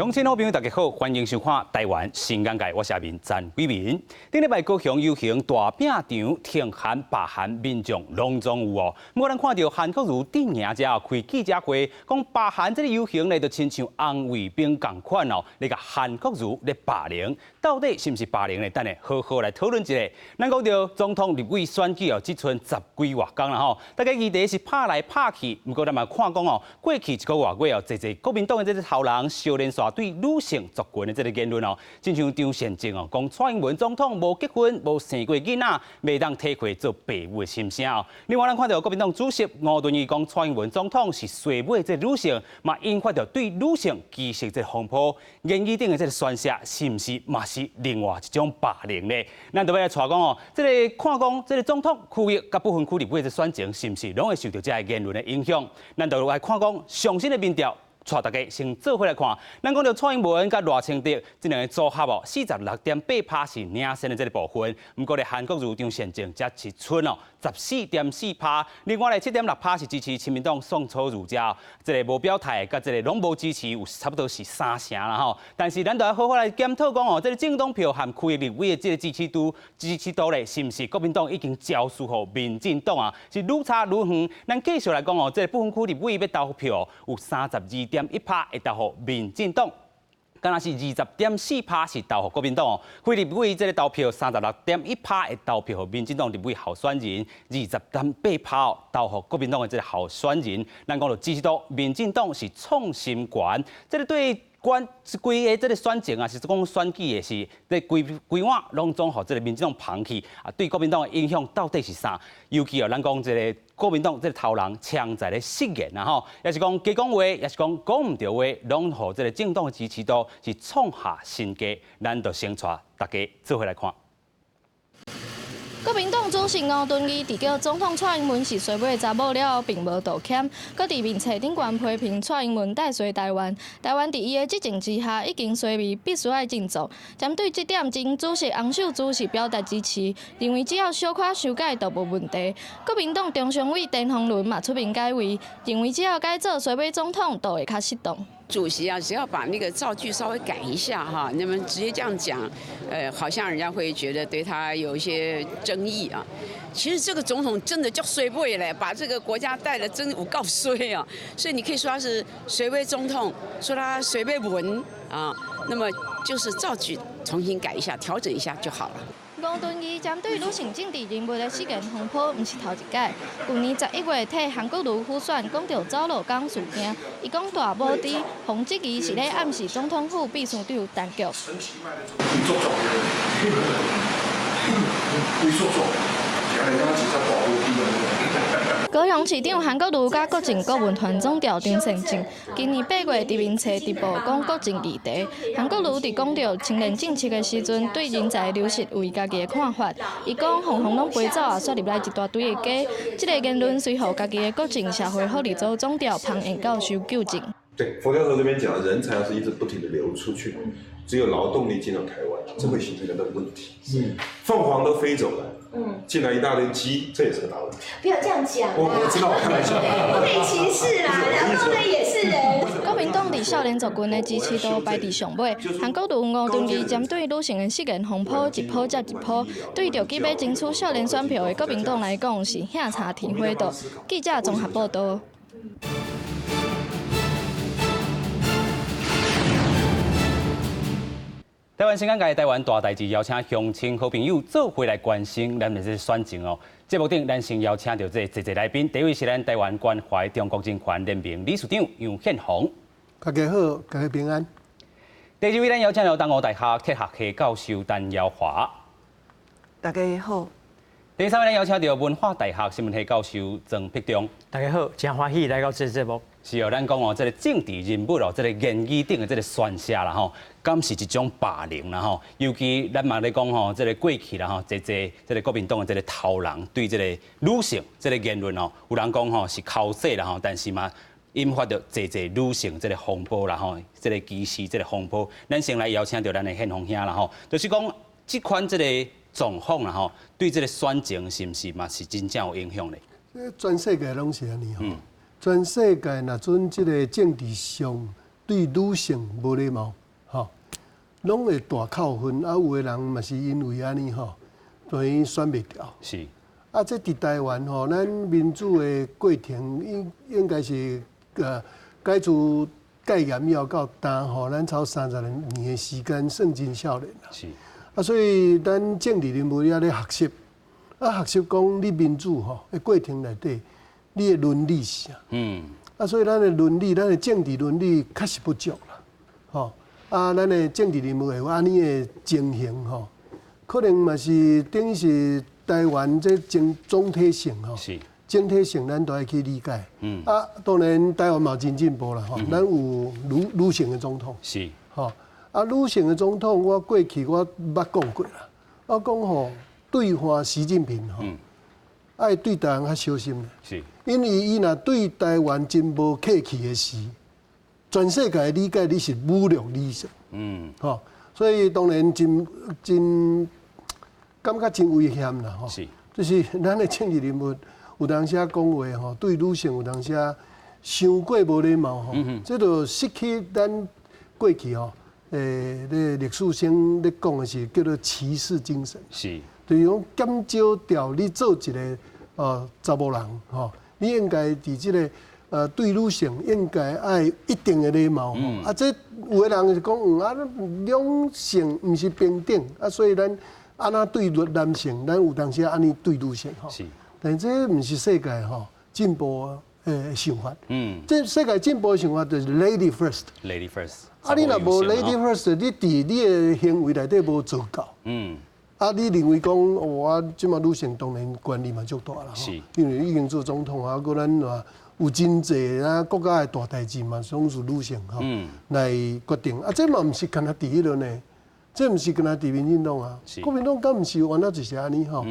鄉親好朋友大家好，歡迎收看《台灣新眼界》，我是阿明詹偉民。頂禮拜高雄遊行大餅場挺韓罷韓民眾攏總有哦。不過咱看著韓國瑜陣營遮開記者會，講罷韓這个遊行呢，就親像紅衛兵仝款哦，咧共韓國瑜咧霸凌，到底是毋是霸凌呢？等下好好來討論一下。咱講著總統立委選舉哦，只賰十幾外工啦吼，大家議題是拍來拍去，毋過咱嘛看講哦，過去一個外月哦，濟濟國民黨的這个頭人相連紲對女性族群的這个言論哦，親像張善政哦，講蔡英文總統無結婚、無生過囡仔，袂當體會做爸母的心聲哦。另外，咱看著國民黨主席吳敦義講蔡英文總統是衰尾這个女性，嘛引發著對女性歧視這个風波。言語頂的這个宣洩，是毋是嘛是另外一種霸凌呢？咱就欲來帶講哦，這个看講這个總統區域佮不分區立委的選情，是毋是攏會受著這个言論的影響？咱就來看講上新的民調。帶大家先做伙來看，咱講著蔡英文佮賴清德這兩个組合哦，46.8%是領先的這个部分。毋過咧，韓國瑜張善政才一賰哦，14.4%。另外咧，7.6%是支持親民黨宋楚瑜遮，這个無表態佮這个攏無支持，有差不多是三成啦吼。但是咱著愛好好來檢討講哦，這个政黨票和區域立委的這个支持度咧，是毋是國民黨已經交輸予民進黨啊？是愈差愈遠。咱繼續來講哦，這个不分區立委欲投票，有32.1%會投予民進黨，敢若是20.4%是投予國民黨哦。非立委這个投票36.1%會投票予民進黨立委候選人，20.8%投予國民黨的這个候選人。咱講著支持度，民進黨是創新高，這个對關規个這个選情啊，是講選舉的是，這規規碗攏總予這个民進黨捧去啊，對國民黨的影響到底是啥？尤其哦，咱講這个國民黨這个頭人常在咧失言啊吼，抑是講假講話，抑是講講毋著話，攏予這个政黨的支持度是創下新低。咱就先帶大家做伙來看。國民黨主席吳敦義佇叫總統蔡英文是衰尾查某了後，並無道歉，閣佇面冊頂懸批評蔡英文帶衰台灣，台灣佇伊的執政之下已經衰微，必須愛振作。針對這點，前主席洪秀柱是表達支持，認為只要小可修改就無問題。國民黨中常委陳方倫嘛出面解圍，認為只要改做衰尾總統，就會較適當。主席啊，只要把那個造句稍微改一下哈，那麼直接這樣講，好像人家會覺得對他有一些爭議啊。其實這個總統真的叫衰尾咧，把這個國家帶得真有夠衰啊。所以你可以說他是衰尾總統，說他衰尾文啊，那麼就是造句重新改一下，調整一下就好了。吳敦義針對女性政治人物的失言風波，毋是頭一擺。舊年11月替韓國瑜輔選講著走路工事件，伊講大母豬，予質疑是咧暗示總統府秘書長陳菊。高雄市長韓國瑜佮國陣顧問團總召張善政，今年8月佇面冊直播講國政議題。韓國瑜佇講著青年政策的時陣，對人才流失有伊家己的看法。伊講鳳凰攏飛走啊，煞入來一大堆的雞。這个言論隨予家己的國陣社會福利組總召潘炎教授糾正。對，馮教授這邊講，人才是一直不停地流出去，只有勞動力進到台灣，這會形成一個問題。鳳凰都飛走了。進來一大堆雞，這也是個大問題。不要這樣講。我知道，我開玩笑。不可以歧視啦，勞動力也是人。國民黨佇少年族群的支持度排佇上尾，韓國瑜吳敦義針對女性的失言風波一波接一波，對著急欲爭取少年選票的國民黨來講是響柴添火桌。記者綜合報導。台灣新眼界，台灣大代誌，邀請鄉親好朋友做伙來關心咱的這个選情哦。節目頂，咱先邀請著這濟濟來賓，第一位是咱台灣關懷中國人權聯盟理事長楊憲宏。大家好，大家平安。第二位，咱邀請著東吳大學哲學系教授陳耀華。大家好。第三位，咱邀請著文化大學新聞系教授曾碧中。大家好，真歡喜來到這个節目。是哦，咱講哦，這个政治人物哦，這个言語頂的這个宣洩啦吼，敢是一種霸凌啦吼？尤其咱嘛咧講吼，這个過去啦吼，濟濟這个國民黨的這个頭人對這个女性這个言論哦，有人講吼是剾洗啦吼，但是嘛引發著濟濟女性這个風波啦吼，這个歧視這个風波。咱先來邀請著咱的憲宏兄啦吼，就是講這款這个狀況啦吼，對這个選情是毋是嘛是真正有影響咧？全世界攏是按呢吼。全世界若準這个政治上對女性無禮貌，吼，攏會大扣分。啊，有的人嘛是因為按呢吼，等於選袂牢。啊，這佇台灣吼，咱民主的過程應該是解除戒嚴以後到今吼，咱超30年的時間算真少年啦。啊，所以咱政治人物也咧學習，啊，學習講你民主吼的過程內底，你的倫理是啥？啊，所以咱的倫理，咱的政治倫理確實不足啦。吼，啊，咱的政治人物會有按呢的情形吼，可能嘛是等於是台灣這整總體性吼，整體性咱都愛去理解。啊，當然台灣嘛真進步啦，吼，咱有女性的總統。吼，啊，女性的總統，我過去我捌講過啦。我講吼，對話習近平吼，愛對台灣較小心。因為伊若對台灣真無客氣的時，全世界理解你是侮辱女性。吼，所以當然真真感覺真危險啦，吼。就是咱的政治人物有當時講話吼，對女性有當時傷過無禮貌吼，這就失去咱過去吼，咧歷史上咧講的是叫做騎士精神。就是講減少掉你做一個查某人吼，你應該佇這個對女性應該愛一定的禮貌吼。啊，這有的人是講，啊，兩性毋是平等，啊，所以咱按怎對男性，咱有當時按呢對女性吼。但這毋是世界吼進步的想法。這世界進步的想法就是 lady first。 Lady first。啊，你若無 lady first，你佇你的行為內底無做到。啊，你認為講，我這馬女性當然權力嘛足大啦，因為已經做總統啊，閣咱嘛有真濟啊國家的大代誌嘛，總是女性吼來決定。啊，這嘛毋是干焦佇彼落呢，這毋是干焦佇民進黨啊，國民黨敢毋是原來就是按呢吼。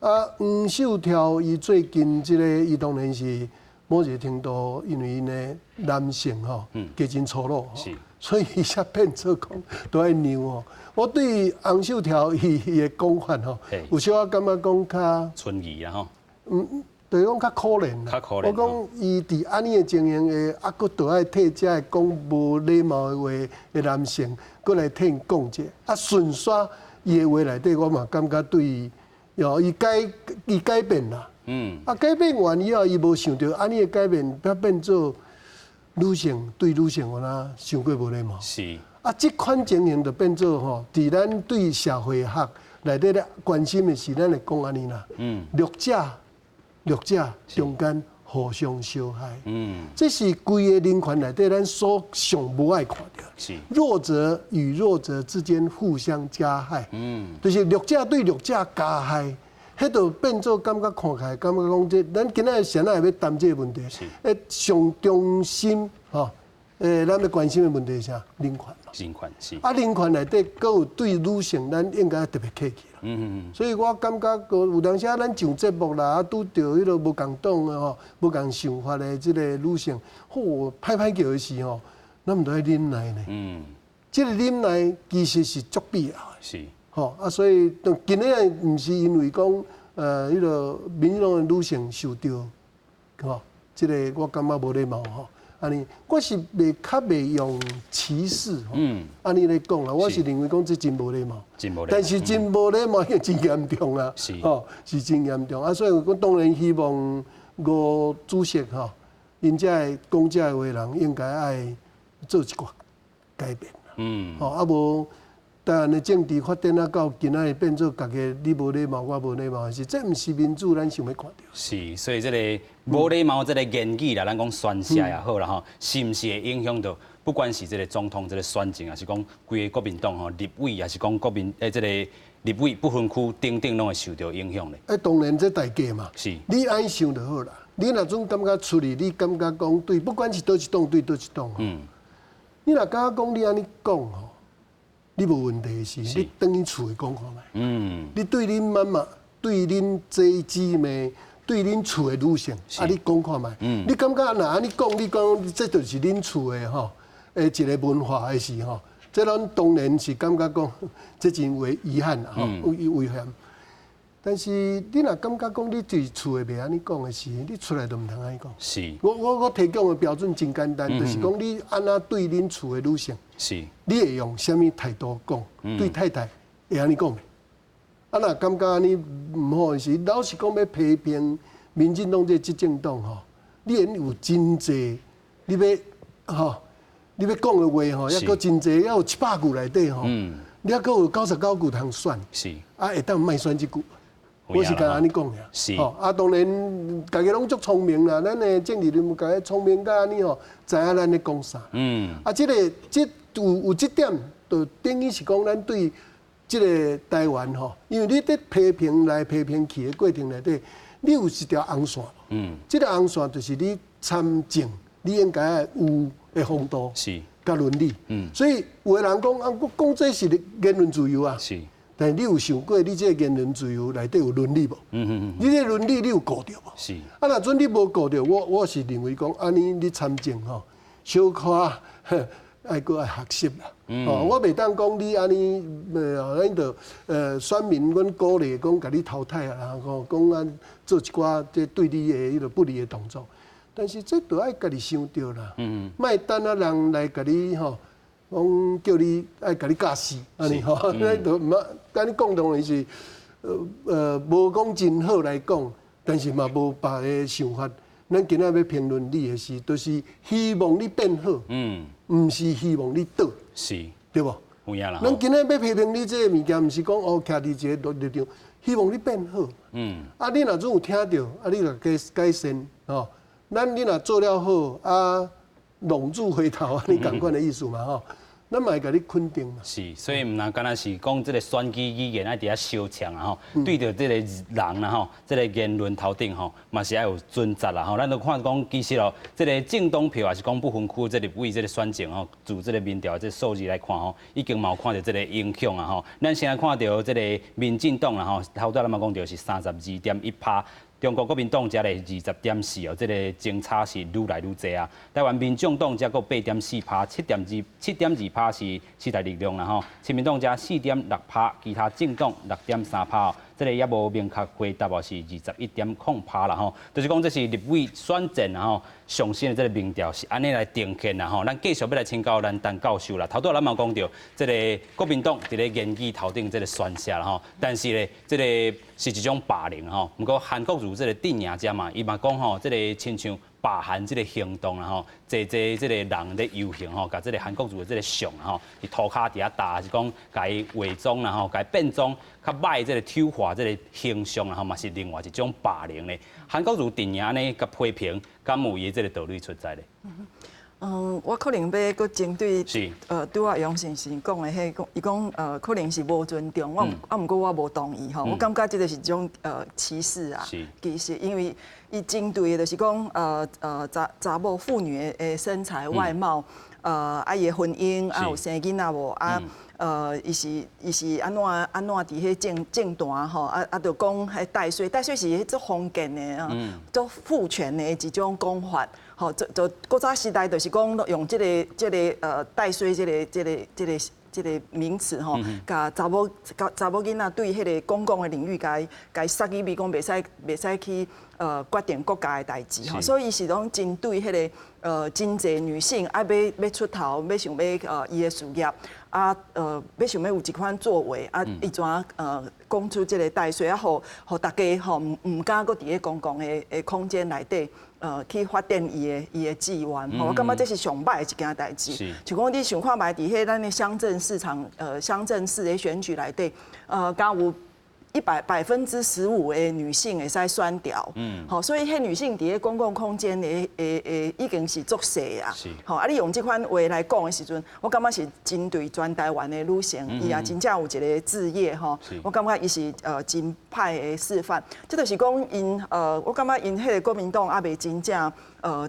啊，黃秀條伊最近這個，伊當然是某一個程度，因為𪜶的男性吼，加真粗魯，所以伊才變做講都愛讓哦。我對洪秀柱伊的講法吼，有小可感覺講較存疑啦吼。就是講較可憐啦。較可憐。我講伊佇按呢的情形下，啊，閣著愛替這个講無禮貌的話的男性，閣來替𪜶講者，啊，順紲伊的話內底，我嘛感覺對伊，哦，伊改變啦。啊，改變完以後，伊無想著按呢的改變，才變做女性對女性有哪傷過無禮貌。啊，這款情形就變做吼，佇咱對社會學內底咧關心的是，咱會講按呢啦。弱者中間互相傷害。這是規个人權內底咱所上無愛看著。弱者與弱者之間互相加害。就是弱者對弱者加害，彼就變做感覺看起來，感覺講這咱今仔啥會欲談這個問題？上中心吼，咱欲關心的問題是啥？人權嘛。人權是。啊，人權內底閣有對女性，咱應該特別客氣啦。所以我感覺有當時咱上節目啦，啊，拄著彼个無仝黨的吼，無仝想法的這個女性，吼，歹歹叫的時吼，咱毋著愛忍耐呢。這個忍耐其實是足必要的。吼啊，所以今仔毋是因為講，彼个民進黨的女性受著，吼，這個我感覺無禮貌吼。按呢，我是袂較袂用歧視吼，按呢來講啦，我是認為講這真無禮貌，真無禮貌，但是真無禮貌，也真嚴重啊，吼，是真嚴重啊，所以我當然希望吳主席吼，𪜶這个講這个話人應該愛做一寡改變啦，吼啊無台灣的政治發展啊，到今仔日變做家己你無禮貌，我無禮貌，是這毋是民主，咱想欲看著。是，所以這個無禮貌這個言語啦，咱講宣泄也好啦吼，是毋是會影響到不管是這個總統這個選情，還是講規個國民黨吼立委，還是講國民這個立委不分區等等，攏會受著影響咧？欸，當然這代價嘛。你按呢想就好啦。你若準感覺出去，你感覺講對，不管是佗一黨對佗一黨吼。你若感覺講你按呢講吼，你無問題是，你轉去厝裡講看覓。你對恁媽媽、對恁姐姊妹、對恁厝的女性，啊，你講看覓。你感覺若按呢講，你講這就是恁厝的吼，的一個文化的時吼，這咱當然是感覺講，這真為遺憾啦，吼，有遺憾。但是你若感覺講你佇厝的袂按呢講的時，你出來就毋通按呢講。我提供的標準真簡單，就是講你按怎對恁厝的女性，你會用啥物態度講？對太太會按呢講袂？啊，若感覺按呢毋好的時，老實講欲批評民進黨這個執政黨吼，你會有真濟，你欲吼，你欲講的話吼，猶閣真濟，猶有700句內底吼，你猶閣有99句通選，啊，會當莫選這句。我是共按呢講爾。吼，啊，當然，大家攏足聰明啦，咱的政治人物家己聰明甲按呢吼，知影咱咧講啥。啊，這個這有這點，就等於是講咱對這個台灣吼，因為你佇批評來批評去的過程內底，你有一條紅線。這個紅線就是你參政，你應該有的風度。佮倫理。所以有的人講啊，我講這是言論自由啊。但是你有想過，你這個言論自由內底有倫理無？你這個倫理你有顧著無？啊，若準你無顧著，我是認為講，按呢你參政吼，小可愛閣愛學習啦。哦，我袂當講你按呢，咱就選民阮鼓勵講共你淘汰啊，吼，講按做一寡這對你的彼個不利的動作。但是這都愛家己想著啦。莫等啊人來共你吼。講叫你愛共你教死，按呢吼，咱就毋啊，按呢講當然是，無講真好來講，但是嘛無別个想法。咱今仔欲評論你的時，就是希望你變好，毋是希望你倒，對無？有影啦。咱今仔欲批評你這个物件，毋是講哦，徛佇一個立場，希望你變好。啊，你若準有聽著，啊，你若改改善，吼，咱你若做了好，啊，浪子回頭，按呢仝款的意思嘛，吼。咱嘛會共你肯定嘛。是，所以毋但敢若是講這個選舉語言愛佇遐相嗆啊吼，對著這個人啦吼，這個言論頭頂吼，嘛是愛有準則啦吼。咱都看講，其實哦，這個政黨票抑是講不分區這個立委這個選情吼，自這個民調這個數字來看吼，已經嘛有看著這個影響啊吼。咱先來看著這個民進黨啦吼，頭拄仔咱嘛講著是32.1%。中國國民黨遮咧20.4哦，這個爭差是愈來愈濟啊。台灣民眾黨遮閣8.4%，7.2%是時代力量啦吼。親民黨遮4.6%，其他政黨6.3%哦。這個猶無明確回答哦，是21.0%啦吼。就是講這是立委選戰啦吼，上新的這個民調是按呢來呈現啦吼。咱繼續欲來請教咱陳教授啦。頭拄仔咱嘛講著，這個國民黨佇咧言語頭頂這個宣洩啦吼，但是咧，這個是一種霸凌吼。毋過韓國瑜這個陣營遮嘛，伊嘛講吼，這個親像罷韓這個行動啦吼，濟濟這個人咧遊行吼，共這個韓國瑜的這個像吼，佇塗跤佇遐踏，抑是講共伊化妝啦吼，共伊變裝較歹這個醜化這個形象啦吼，嘛是另外一種霸凌咧。韓國瑜陣營呢，共批評，敢有伊這個道理存在咧？嗯，我可能欲閣針對拄仔楊先生講的彼講，伊講可能是無尊重，我啊毋過我無同意吼，我感覺這個是一種歧視啊。其實因為伊針對的就是講查查某婦女的身材外貌，啊伊的婚姻啊有生囡仔無啊？伊是按怎按怎佇彼政政壇吼啊啊，就講彼帶衰帶衰是彼足封建的啊，足父權的一種講法，吼，就古早時代就是講用這個這個帶衰這個這個這個這個名詞吼，共查某共查某囡仔對彼個公共的領域共伊共伊殺入去，講袂使去決定國家的代誌吼，所以伊是攏針對彼個真濟女性愛欲欲出頭，欲想欲伊的事業啊欲想欲有一款作為啊，伊怎講出這個帶衰啊，予予大家吼毋毋敢閣佇咧公共的的空間內底去發展伊的伊的志願吼，我感覺這是上歹的一件代誌。像講你想看覓佇彼咱的鄉鎮市場鄉鎮市的選舉內底，敢有15%的女性會使選調，吼，所以彼女性佇咧公共空間的的的已經是足細啊，吼，啊，你用這款話來講的時陣，我感覺是針對全台灣的女性，伊也真正有一個志業吼，我感覺伊是真歹的示範，這就是講𪜶我感覺𪜶彼個國民黨猶未真正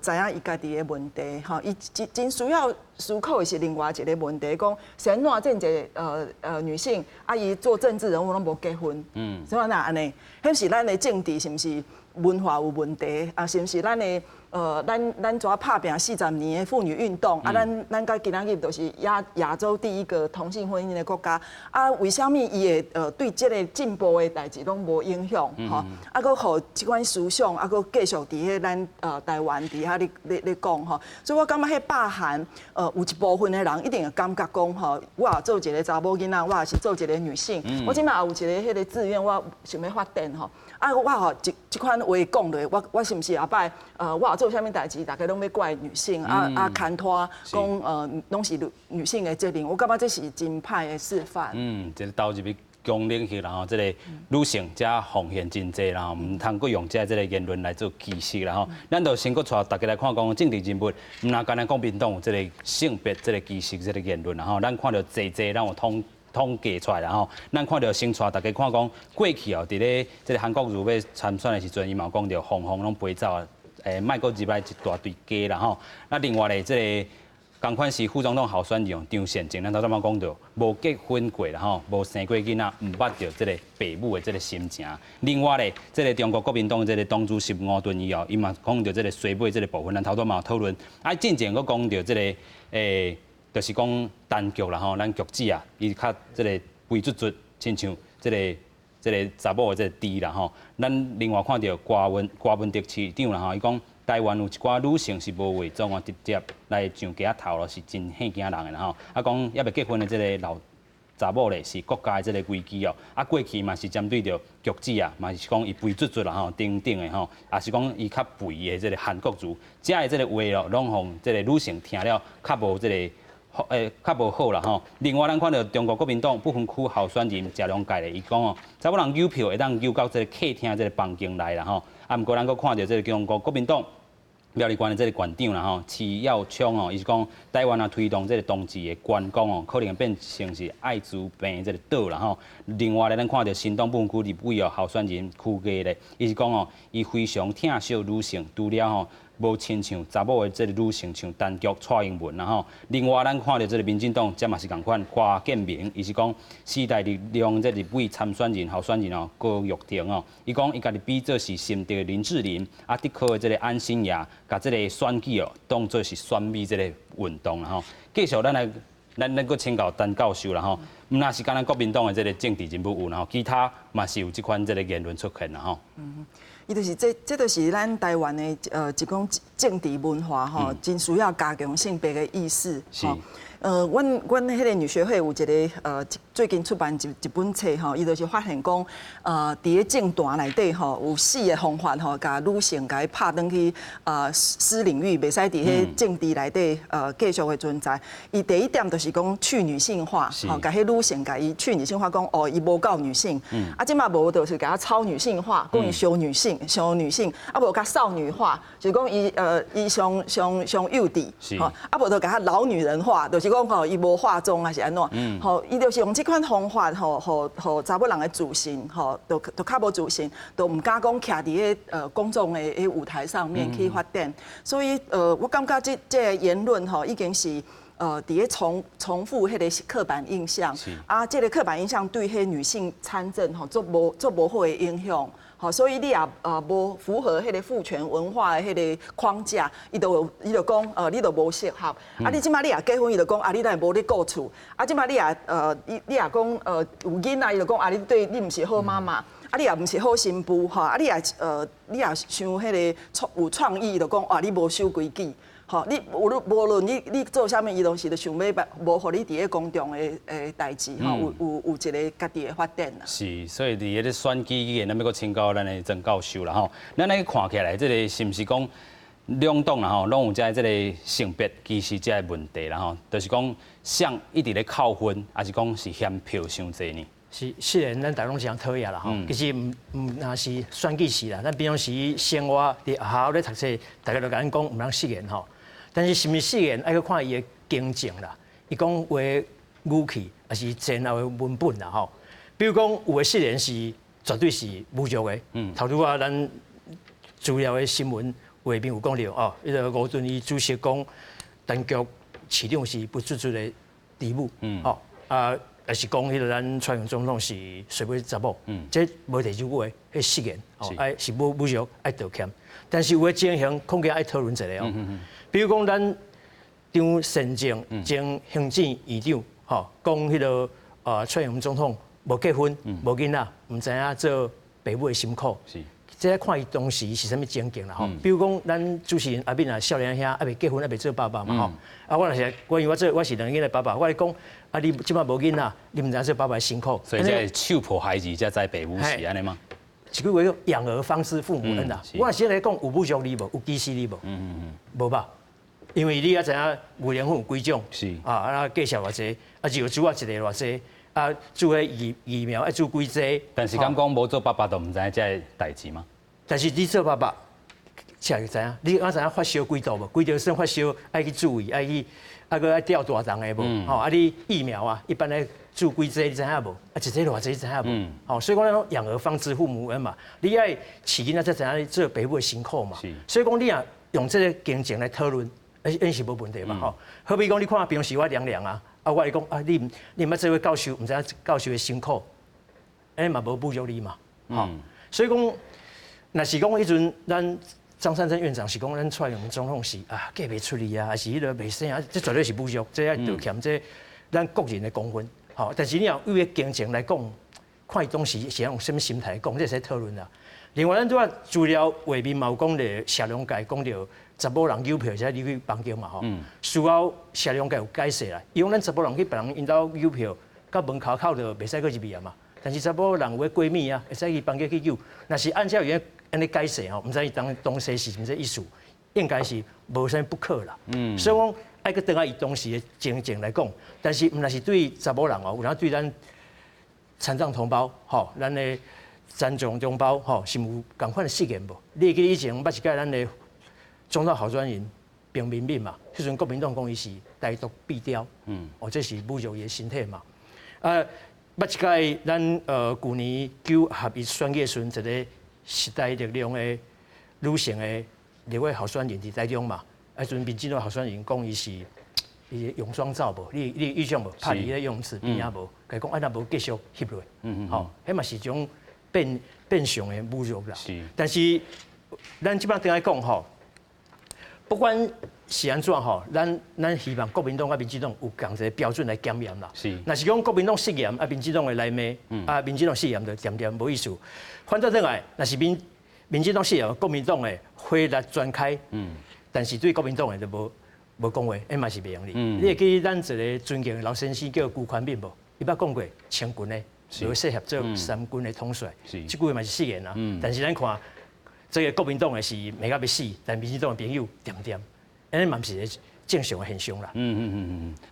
知影伊家己的問題，吼，伊真真需要思考的是另外一個問題，講是按怎這濟女性啊，伊做政治人物攏無結婚，怎啊按呢？彼是咱的政治是毋是文化有問題啊？是毋是咱的？咱怎拍拚40年的婦女運動啊？咱到今仔日就是亞洲第一個同性婚姻的國家啊？為啥物伊會對這个進步的代誌攏無影響？吼，啊，閣予這款思想啊，閣繼續佇彼咱台灣佇遐咧講吼，所以我感覺彼罷韓有一部分的人一定會感覺講吼，我也做一个查某囡仔，我也是做一个女性，我這擺也有一个彼个志願，我想欲發展吼。啊，我吼這款話講落，我是毋是後擺我做啥物代誌，大家攏欲怪女性啊啊，牽拖講攏是女性的責任，我感覺這是真歹的示範。嗯，這个投入去公領域，然後這个女性遮奉獻真濟，然後毋通閣用這個言論來做歧視啦吼。咱就先閣帶大家來看講政治人物，毋若干焦國民黨有這个性別這个歧視這个言論啦吼。咱看著濟濟，咱有統計出來啦吼。咱看著先帶大家看講過去哦，佇咧這个韓國瑜欲參選的時陣，伊嘛有講著鳳凰攏飛走啊。莫閣入來一大堆雞啦吼。那另外咧，這个仝款是副總統候選人張善政，咱頭拄仔講著無結婚過啦吼，無生過囡仔，毋捌著這个爸母的這个心情。另外咧，這个中國國民黨這个黨主席吳敦義哦，伊嘛講著這个衰尾這个部分，咱頭拄嘛有討論。啊，進前閣講著這个就是講陳菊啦吼，咱菊姊啊，伊較這个肥卒卒，親像這个查某的這个豬啦吼。咱另外看著柯文哲市長啦吼，伊講台灣有一寡女性是無化妝啊，直接來上街頭咯，是真嚇驚人的啦吼。啊，講猶未結婚的這个老查某咧，是國家的這个危機哦。啊，過去嘛是針對著菊姊啊，嘛是講伊肥卒卒啦吼，等等的吼，也是講伊較肥的這个韓國瑜，遮的這个話哦，攏予這个女性聽了較無這个較無好啦吼。另外，咱看著中國國民黨不分區候選人謝龍介咧，伊講哦，查某人郵票會當郵到這个客廳這个房間內啦吼。啊，毋過咱閣看著這个中國國民黨苗栗縣的這个縣長啦吼，徐耀昌哦，伊是講台灣啊推動這个同志的觀光哦，可能變成是愛滋病這个島啦吼。另外咧，咱看著新黨不分區立委哦候選人邱毅咧，伊是講哦，伊非常疼惜女性，除了吼無親像查某的這个女性像陳菊、蔡英文啦吼。另外，咱看著這个民進黨，這嘛是仝款，柯建銘，伊是講時代力量這立委參選人候選人哦，高玉婷哦，伊講伊家己比做是新竹的林志玲，啊，竹科的這个安心亞，共這个選舉哦，當做是選美這个運動啦吼。繼續，咱來，咱閣請教陳教授啦吼，毋若是干焦國民黨的這个政治人物有啦吼，其他嘛是有這款這个言論出現啦吼。伊就是這就是咱台灣的一種政治文化吼，真需要加強性別的意識。阮彼个女學會有一个最近出版一本冊吼，伊就是發現講，佇咧政壇內底吼，有四个方法吼，共女性共伊拍轉去私領域，袂使佇彼政治內底繼續的存在。伊第一點就是講去女性化，吼，共彼女性共伊去女性化，講哦，伊無夠女性。啊，這擺無就是共伊超女性化，講伊傷女性，傷女性，啊無共少女化，就是講伊傷傷傷幼稚，吼，啊無就共伊老女人化，就是講吼，伊無化妝還是按怎，吼，伊就是用這款方法，吼，予查某人的自信，吼，就較無自信，就毋敢講徛佇彼公眾的彼舞台上面去發展。所以我感覺這个言論吼，已經是佇咧重複彼个刻板印象，啊，這个刻板印象對彼女性參政吼，足無好的影響。好，所以你也無符合彼个父權文化的彼个框架，伊就講你就無適合。啊，你這擺你也結婚，伊就講啊，你哪會無咧顧厝？啊，這擺你也講有囡仔，伊就講啊，你對你毋是好媽媽。啊，你也毋是好新婦吼，啊，你也傷彼个有創意，就講啊，你無守規矩。吼，你無論你做啥物，伊攏是就想欲無予你佇咧公眾的代誌吼，有一个家己的發展啦。是，所以佇彼个選舉以前，咱欲閣請教咱的曾教授啦吼。咱來看起來，這个是毋是講兩黨啦吼，攏有遮這个性別歧視這个問題啦吼？就是講誰一直咧扣分，抑是講是嫌票傷濟呢？是，雖然咱大家攏是討厭啦吼，其實毋若是選舉時啦，咱平常時生活佇學校咧讀冊，大家都共咱講毋通失言吼。但是是毋是失言，愛去看伊的情境啦，伊講話語氣，抑是前後的文本啦吼。比如講，有的失言是絕對是侮辱的。頭拄仔咱資料的新聞畫面有講著哦，彼个吳敦義主席講，陳菊市長是肥卒卒的豬母。吼啊，也是講彼个咱蔡英文總統是衰尾查某，這無第二句話，彼失言哦，愛是侮辱愛道歉。但是有的情形恐驚愛討論一下哦，比如講咱張善政前行政院長吼，講彼个蔡英文總統無結婚、無囡仔，毋知影做爸母的辛苦。這愛看伊當時是啥物情景啦吼。比如講，咱主持人阿敏啊，少年兄猶未結婚，猶未做爸爸嘛吼。啊，我若是關於我做，我是兩个囡仔爸爸，我咧講，啊，你這擺無囡仔，你毋知影做爸爸的辛苦。所以這手抱孩子才知爸母是按呢嗎？一句話叫養兒方知父母恩啦。我若是來講，有侮辱你無？有歧視你無？無吧？因為你也知影牛奶粉有幾種？啊，價數偌濟？啊，藥注啊一个偌濟？啊，注彼疫苗愛注幾劑？但是敢講無做爸爸就毋知影這个代誌嗎？但是你做爸爸，才會知影。你敢知影發燒幾度無？幾度算發燒？愛去注意，愛去啊，閣愛吊大腸的無？吼啊！你疫苗啊，一般咧注幾劑，你知影無？啊，一劑偌濟，你知影無？吼，所以講咱養兒方知父母恩嘛。你愛飼囡仔才知影做爸母的辛苦嘛。所以講你若用這个經濟來討論，𪜶是無問題嘛。吼，好比講你看平時我涼涼啊。啊，我會講啊，你毋捌做過教授，毋知影教授的辛苦，按呢嘛無侮辱你嘛，吼。所以講，若是講彼陣咱張善政院長是講咱蔡英文總統是啊嫁袂出去啊，還是彼个袂生啊，這絕對是侮辱，這愛道歉，這咱國人的公分，吼。但是你若為個經濟來講，看伊當時是用啥物心態講，這會使討論啦。另外，咱拄仔資料畫面嘛有講著社龍界講著查某人搝票會使入去房間嘛吼。事後社龍界有解釋啦，伊講咱查某人去別人𪜶兜搝票，到門口口就袂使閣入去啊嘛。但是查某人有彼閨蜜啊，會使去房間去搝。若是按照伊按呢解釋吼，毋知伊當時是毋是這意思，應該是無啥不可啦。所以講愛閣轉來伊當時的情境來講，但是毋但是對查某人哦，有當對咱殘障同胞吼，咱的殘障同胞吼，是有仝款的失言無？你會記得以前捌一擺咱的總統候選人彭明敏嘛？彼陣國民黨講伊是台獨壁雕，哦，這是侮辱伊的身體嘛。啊，捌一擺咱舊年九合一選舉時陣，一个時代力量的女性的立委候選人佇台中嘛，啊，彼陣民進黨候選人講伊是伊泳裝照無？你有印象無？拍佇咧游泳池邊仔無？共伊講啊，若無繼續翕落，吼，彼嘛是一種變相的侮辱啦。但是咱這擺轉來講吼，不管是按怎吼，咱希望國民黨佮民進黨有仝一个標準來檢驗啦。若是講國民黨失言，啊，民進黨會來罵，啊，民進黨失言就恬恬無意思。反轉轉來，若是民進黨失言，國民黨會火力全開，但是對國民黨的就無講話，彼嘛是袂用哩。你會記得咱一个尊敬的老先生叫辜寬敏無？伊捌講過，穿裙的無適合做三軍的統帥，這句話嘛是失言啊。但是咱看，這个國民黨的是罵甲欲死，但民進黨的朋友恬恬，按呢嘛毋是一个正常的現象啦。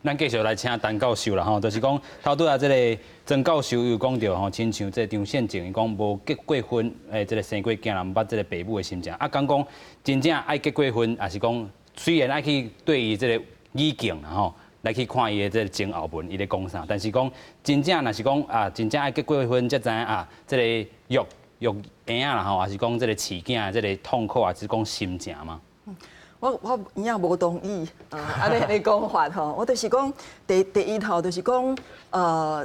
咱繼續來請陳教授啦吼，就是講頭拄仔這个曾教授有講著吼，親像這个張善政，伊講無結過婚，這个生過囝人毋捌這个爸母的心情。啊，敢講真正愛結過婚，抑是講雖然愛去對伊這个語境啦吼，來去看伊的這个前後文，伊咧講啥，但是講真正若是講啊，真正愛結過婚才知影啊，這个育嬰仔啦吼，抑是講這个飼囝這个痛苦，抑是講心情嗎？我有影無同意，按呢的講法吼，我就是講第一吼，就是講，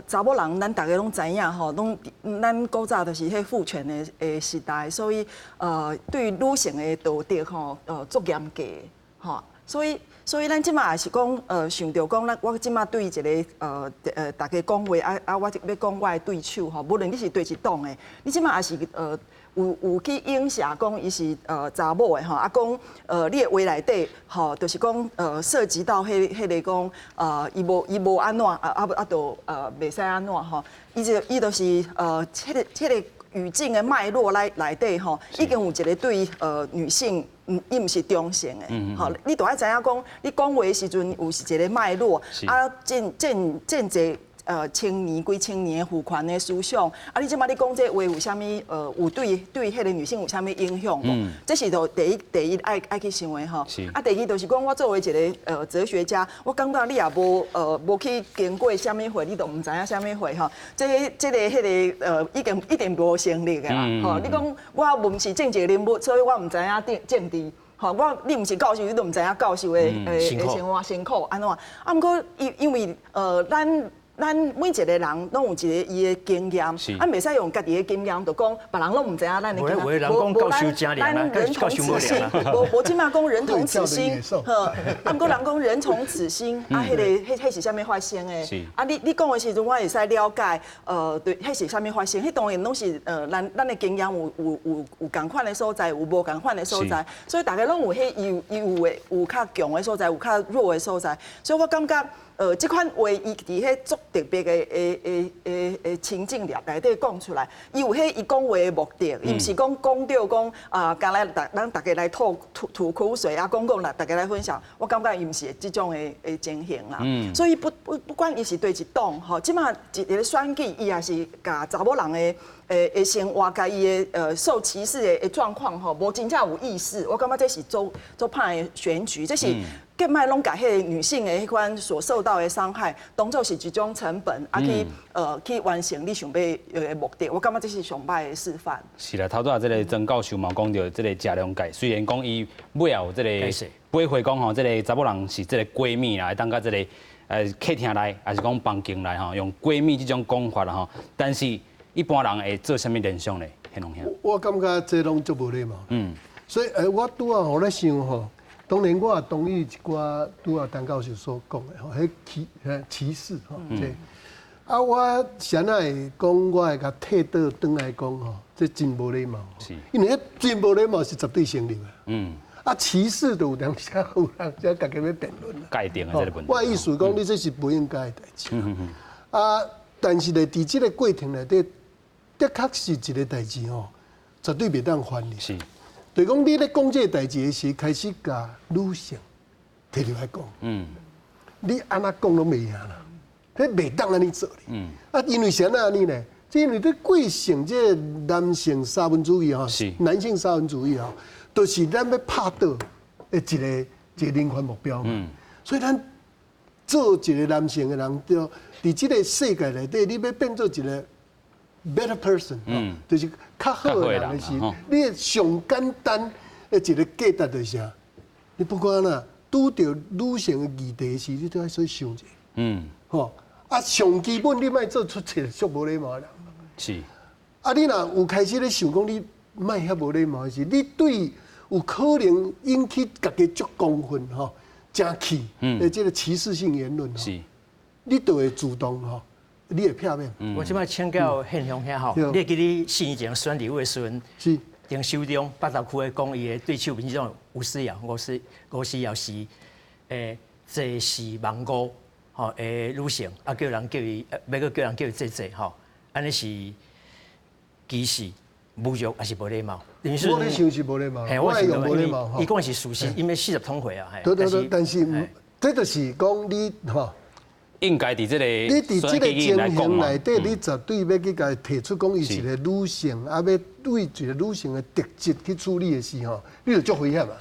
查某人咱逐家攏知影吼，攏咱古早就是彼父權的時代，所以對女性的道德吼，足嚴格吼，所以咱這馬也是講，想著講，咱我這馬對一个逐家講話啊啊，我欲講我的對手吼，無論你是佗一黨的，你這馬也是有去影射講伊是查某的吼，啊講你的話內底吼，就是講涉及到彼个講伊無按怎啊啊啊就袂使按怎吼，伊就是彼个語境的脈絡內底吼，已經有一个對女性，伊毋是中性的，吼，你著愛知影講，你講話的時陣有是一个脈絡，啊，真濟青年幾千年的父權的思想，啊，你這馬你講這話有啥物？有對彼个女性有啥物影響無？這是就第一愛去想的吼。啊，第二就是講，我作為一个哲學家，我感覺你也無去經過啥物會，你都毋知影啥物會吼。這個彼个已經一定無成立的啦。吼，你講我毋是政治人物，所以我毋知影政治。吼，我你毋是教授，你都毋知影教授的生活辛苦按怎。啊，毋過因為咱。咱每一個人攏有一個伊的經驗，啊，袂使用家己的經驗就講別人攏毋知影咱的經驗。無無咱人同此心，無無這馬講人同此心，呵，啊，毋過人講人從此心，啊，彼個彼彼是啥物發生的？啊，你講的時陣，我會使了解，對，彼是啥物發生？彼當然攏是咱的經驗有仝款的所在，有無仝款的所在，所以大家攏有彼伊有伊有的有較強的所在，有較弱的所在，所以我感覺。這款話伊佇彼足特別的情境內底講出來，伊有彼伊講話的目的，伊毋是講講著講啊，敢來咱大家來吐吐吐苦水啊，講講來大家來分享，我感覺伊毋是這種的情形啦。所以不管伊是佗一黨吼，這馬一個選舉，伊也是共查某人的生活，共伊的受歧視的狀況吼，無真正有意識。我感覺這是足足歹的選舉，這是。更莫攏共彼个女性的彼款所受到的傷害，當做是一種成本，啊去完成你想欲的目的。我感覺這是上歹的示範。是啦，頭拄仔這个曾教授嘛講著這个食量界，雖然講伊尾後這個背回講吼，這个查某人是這个閨蜜啦，當佮這个客廳內，抑是講房間內吼，用閨蜜這種講法啦吼，但是一般人會做啥物聯想咧？顯龍兄。我感覺這攏足無禮貌。所以我拄仔予咧想吼。當然，我也同意一寡拄仔陳教授所講的吼，彼歧視吼，這啊，我啥若會講，我會共退倒轉來講吼，這真無禮貌。因為彼真無禮貌是絕對成立的。啊，歧視就有當時有人才家己欲辯論啦。界定的這個問題。我的意思講，你這是不應該的代誌。啊，但是咧，佇這個過程內底，的確是一個代誌吼，絕對袂當翻的。就是講，你咧講這個代誌的時，開始共女性提入來講。你按怎講攏袂贏啦，這袂當按呢做。啊，因為啥按呢呢？這因為你過成這個男性沙文主義吼，男性沙文主義吼，就是咱欲拍倒的一個人權目標嘛。所以咱做一個男性的人，對，佇這個世界內底，你欲變做一個 better person，就是較好的人的時，你的上簡單的一個價值就是啥？你不管啦，拄著女性的議題時，你都愛說想者。吼，啊，上基本你莫做出一個足無禮貌的人。啊，你若有開始咧想講你莫遐無禮貌的時，你對有可能引起家己足公憤吼，誠氣的這個歧視性言論，你就會自動吼，你會避免。我這擺請教憲雄兄吼，你會記得4年前選立委的時陣，丁守中北投區的講伊的對手民進黨吳思瑤，吳思瑤是坐視網誤吼的女性，啊叫人叫伊，欲閣叫人叫伊姐姐吼，按呢是歧視、侮辱抑是無禮貌？我咧想是無禮貌，我會用無禮貌。伊講的是事實，因為四十通歲啊。對對對，但是這就是講你吼。應該佇這個你佇這個情形內底，你絕對欲去共伊提出講伊是一個女性，啊，欲對一個女性的特質去處理的時候，你就足危險啊！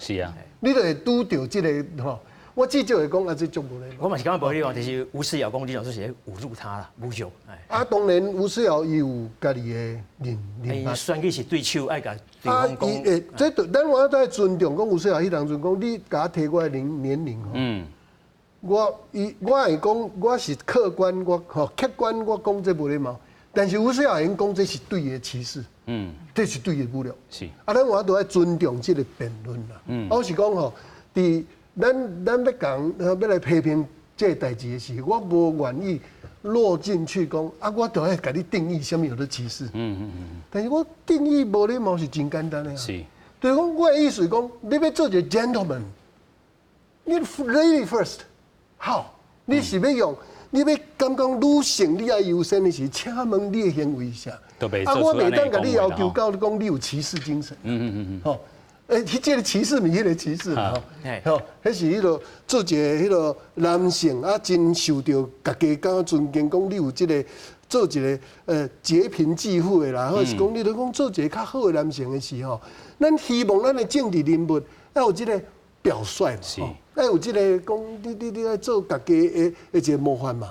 你就會拄著這個吼。我至少會講啊，這足無禮貌。我嘛是感覺無禮貌，就是吳思瑤講你就說是侮辱她啦，侮辱。啊，當然吳思瑤伊有家己的認認。選舉是對手，愛共對方講。啊，伊會，這就咱我都愛尊重講吳思瑤彼當陣講，你共我提我的年齡吼。我會講，我是客觀，我吼客觀，我講這無禮貌。但是吳思瑤會用講這是對伊的歧視，這是對伊的侮辱。啊，咱我都愛尊重這個辯論啦。我是講吼，佇咱欲講欲來批評這個代誌的時，我無願意落進去講啊，我就愛共你定義啥物叫做歧視。但是我定義無禮貌是真簡單的啊。就是講我的意思是講，你欲做一個 gentleman，你 lady first。好，你是欲用，你欲感覺女性你愛優先的時，請問你的行為是啥？啊，我袂當共你要求到講你有騎士精神。吼，欸，這个歧視毋是彼个歧視吼，吼，彼是彼个做一个彼个男性啊，真受著家己感覺尊敬，講你有這个做一个劫貧濟富的啦，或者是講你咧講做一个較好的男性的時候，咱希望咱的政治人物要有這个表率嘛，愛有這个講你愛做家己的一個模範嘛。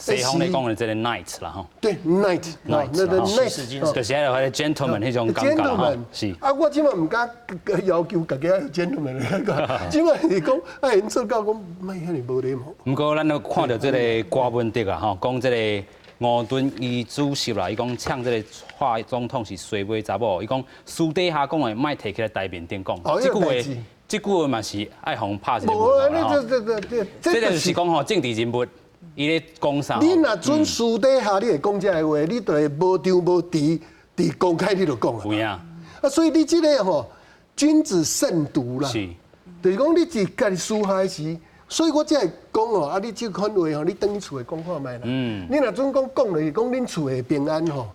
西方咧講的這個 knight 啦吼。對，knight，那個 knight，就是迄個 gentleman 彼種感覺吼。是。啊，我這擺毋敢要求家己愛 gentleman，這擺是講，啊，𪜶做到講莫遐爾無禮貌。毋過咱都看著這個郭文德啊吼，講這個吳敦義主席啦，伊講嗆這個蔡總統是衰尾查某，伊講私底下講的莫提起來台面頂講。這句話，這句話嘛是愛予拍一個問號。這個就是講吼政治人物。伊咧講啥？你若準私底下你會講這个話，你就會無張無弛，佇公開你就講啊。有影。啊，所以你這個吼，君子慎獨啦。就是講你佇家己私下時，所以我才會講哦，啊，你這款話吼，你轉去厝內講看覓啦。你若準講講落去，講恁厝的平安吼，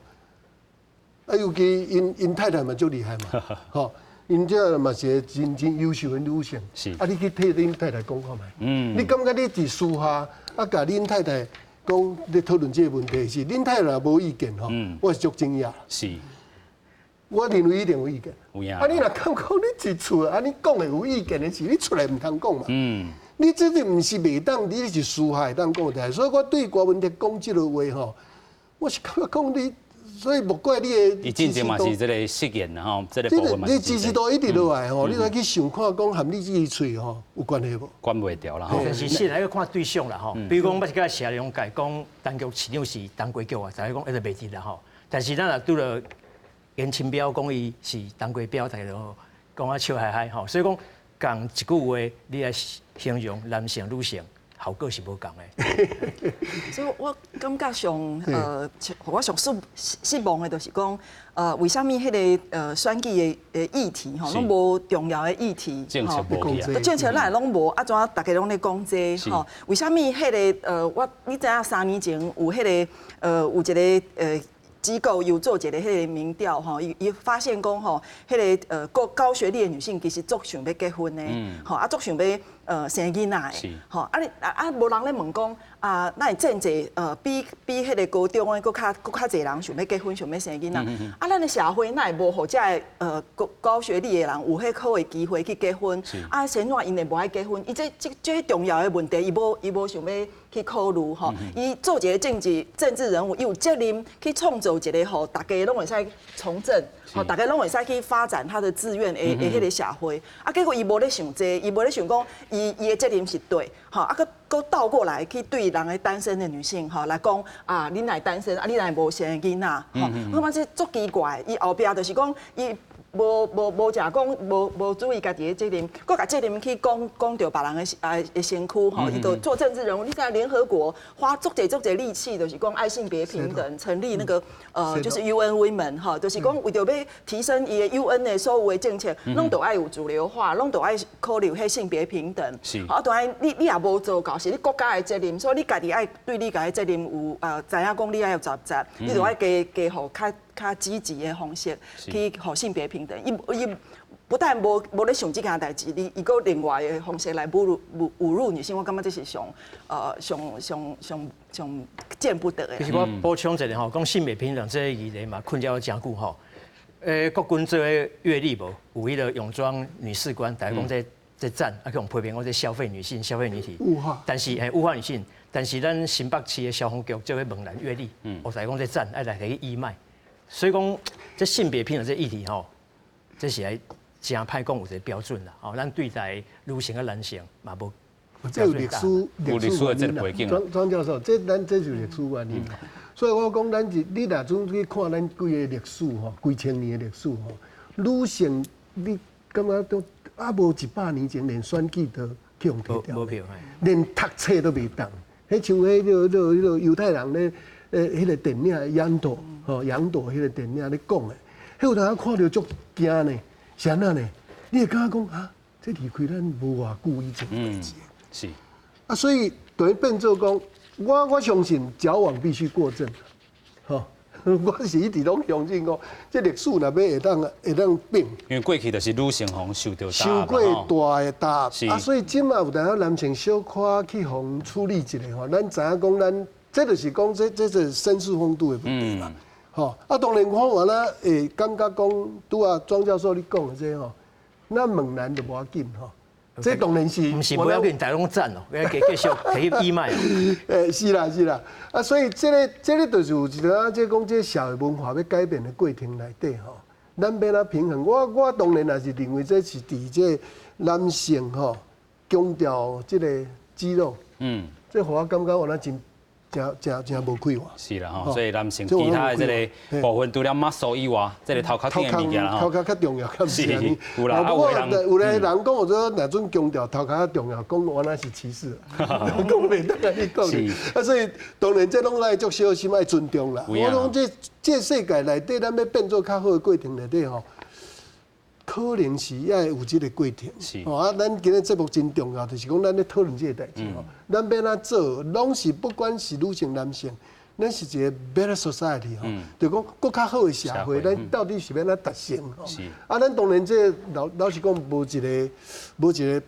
啊，尤其𪜶太太嘛足厲害嘛，吼，𪜶這嘛是個真真優秀的女性。啊，你去替恁太太講看覓。你感覺你佇私下？啊，共恁太太講咧討論這個問題時，恁太太若無意見吼，我是足驚訝。我認為一定有意見。啊，你若感覺你佇厝按呢講的有意見的時，你出來毋通講嘛。你這個毋是袂當，你是私下會當講的。所以我對郭文德講這個話吼，我是感覺講你，所以莫怪你的。伊進前嘛是這個失言吼，這個部分嘛。你支持度一直落來吼，你來去想看講和你這个喙吼有關係無？關袂著啦吼。但是現在要看對象啦吼，比如講，捌是佮謝龍介講，陳菊市長是冬瓜菊啊，大家講一直袂佇啦吼。但是咱若拄著顏清標講伊是冬瓜標，大家就講啊笑嗨嗨吼。所以講，仝一句話，你來形容男性、女性，效果是無仝的。所以我感覺上我上失望的，就是講，為啥物彼个選舉的議題吼，攏無重要的議題，政策無去政策哪會攏無？啊，怎啊逐家攏咧講這吼？為啥物彼个我你知影3年前有彼个有一个機構有做一个彼个民調吼，伊伊發現講吼，彼个高高學歷的女性其實足想欲結婚的，吼啊足想欲生囡仔的，吼啊你啊啊無人咧問講啊，哪會真濟比彼个高中的閣較閣較濟人想欲結婚，想欲生囡仔，啊咱的社會哪會無予這个高高學歷的人有彼好的機會去結婚？啊，啥怎𪜶會無愛結婚？伊這這這重要的問題，伊無伊無想欲去考慮吼。伊做一個政治人物，伊有責任去創造一個予大家攏會使從政，予大家攏會使去發展他的志願的的彼個社會。啊，結果伊無咧想這個，伊無咧想講，伊伊的責任是對，吼啊，閣閣倒過來去對人的單身的女性吼來講啊，你哪會單身啊？你哪會無生囡仔？吼，我感覺這足奇怪。伊後壁就是講，伊無無無誠講，無無注意家己的責任，閣共責任去講講著別人的啊的身軀吼，伊就做政治人物。你知聯合國花足濟足濟力氣，就是講愛性別平等，成立那個就是 UN Women 吼，就是講為著欲提升伊的 UN 的所有的政策，攏都愛有主流化，攏都愛考慮彼性別平等。啊，當然你你也無做到，是你國家的責任，所以你家己愛對你家己的責任有啊，知影講你愛有責任，你就愛加加予較較積極的方式去予性別平等。伊伊不但無無咧想這件代誌，伊伊閣另外的方式來侮辱侮侮辱女性，我感覺這是上上上上上見不得的。其實我補充一下吼，講性別平等這個議題嘛，困擾誠久吼。國軍做彼閱歷無？有彼個泳裝女士官，大家講這這讚，啊去予批評講這消費女性、消費女體。物化。但是嘿物化女性，但是咱新北市的消防局做彼猛男閱歷，我來講這讚，愛來去義賣。所以講這性別平等這議題吼，這是愛誠歹講有一個標準啦。吼，咱對待女性佮男性嘛無。這有歷史，有歷史的這個背景。莊莊教授，這咱這是歷史原因。所以我講，咱是你若準去看咱規个歷史吼，幾千年的歷史吼，女性你感覺都啊無100年前連選舉都去予提掉，連讀冊都袂當。彼像彼個彼個彼個猶太人咧，彼個電影《楊朵》吼，楊朵彼個電影咧講的，彼有當看著足驚呢，是按怎呢？你會感覺講啊，這離開咱無偌久以前的代誌。啊，所以等於變做講，我我相信矯枉必須過正，吼，我是一直攏相信講，這歷史若欲會當會當變。因為過去就是女性予受著受過大的打壓，啊，所以這馬有當男性小可去予處理一下吼，咱知影講咱，這就是講這這是紳士風度的問題嘛，吼，啊，當然我原來會感覺講，拄仔莊教授你講的這吼，咱問男就無要緊吼。這當然是，毋是無要緊，大家攏讚哦，繼繼續提去義賣。是啦是啦，啊，所以這個就是有一個這講這社會文化欲改變的過程內底吼，咱欲按怎平衡？我當然也是認為這是佇這男性吼強調這個肌肉，這予我感覺我那真誠誠誠無快活。是啦吼，所以男性其他的這个部分，除了 muscle 以外，這个頭殼頂的物件啦吼，頭殼較重要，較毋是按呢。有啦，不過有的人講我說，若準強調頭殼較重要，講原來是歧視，講袂當按呢講。啊，所以當然這攏愛足小心，愛尊重啦。我講這世界內底，咱欲變做較好的過程內底吼，可能是愛有這个過程。啊，咱今日節目真重要，就是講咱咧討論這个代誌吼。咱欲按怎做，攏是不管是女性、男性，咱是一个 better society 吼，就講閣較好的社會，咱到底是欲按怎達成吼？啊，咱當然這老實講，無一個，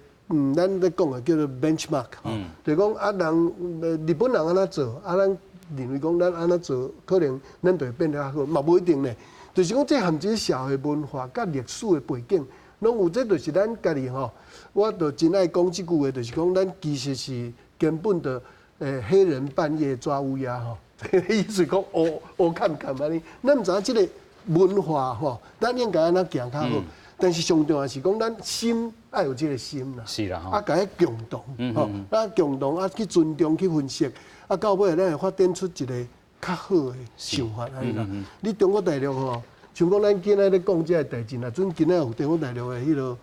咱咧講的叫做 benchmark 吼，就講啊，人日本人按怎做，啊，咱認為講咱按怎做，可能咱就會變得較好，嘛無一定咧。就是講，這含這社會文化佮歷史的背景，攏有。這就是咱家己吼，我就真愛講這句話，就是講咱其實是根本就黑人半夜抓烏鴉吼，意思講烏烏崁崁按呢。咱毋知影這个文化吼，咱應該按怎行較好。但是上重要是講，咱心愛有這个心啦。是啦，啊，共伊共同吼，啊，共同啊去尊重去分析，啊，到尾咱會發展出一个較好的想法按呢啦。你中國大陸吼，像講咱今仔咧講這个代誌，若準今仔有中國大陸的彼个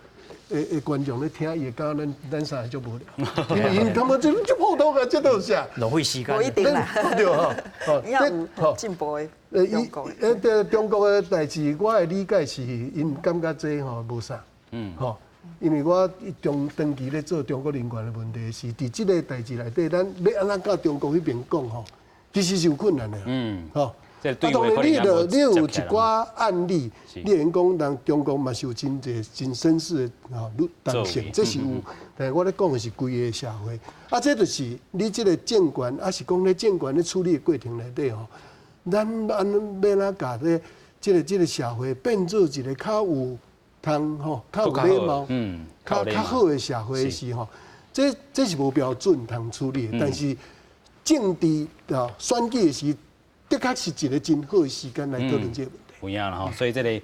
的觀眾咧聽，伊會感覺咱三个足無聊，因為𪜶感覺這足普通啊，這都是啥？浪費時間。無一定啦。對吼，這有進步的中國。對中國的代誌，我的理解是，𪜶感覺這吼無啥，吼，因為我長長期咧做中國人權的問題，是佇這个代誌內底，咱欲按怎佮中國彼邊講吼，其實是有困難的，吼。啊，當然你著你有一寡案例，你會用講，人中國嘛是有真濟真紳士的吼女男性，這是有。但是我咧講的是規个社會，啊，這就是你這个政權，抑是講咧政權咧處理的過程內底吼，咱按欲按怎共這個社會變做一个較有通吼，較有禮貌、較好的社會時吼，這是無標準通處理的，但是政治啊選舉的時，的確是一個真好的時間來討論這個問題。有影啦吼，所以這个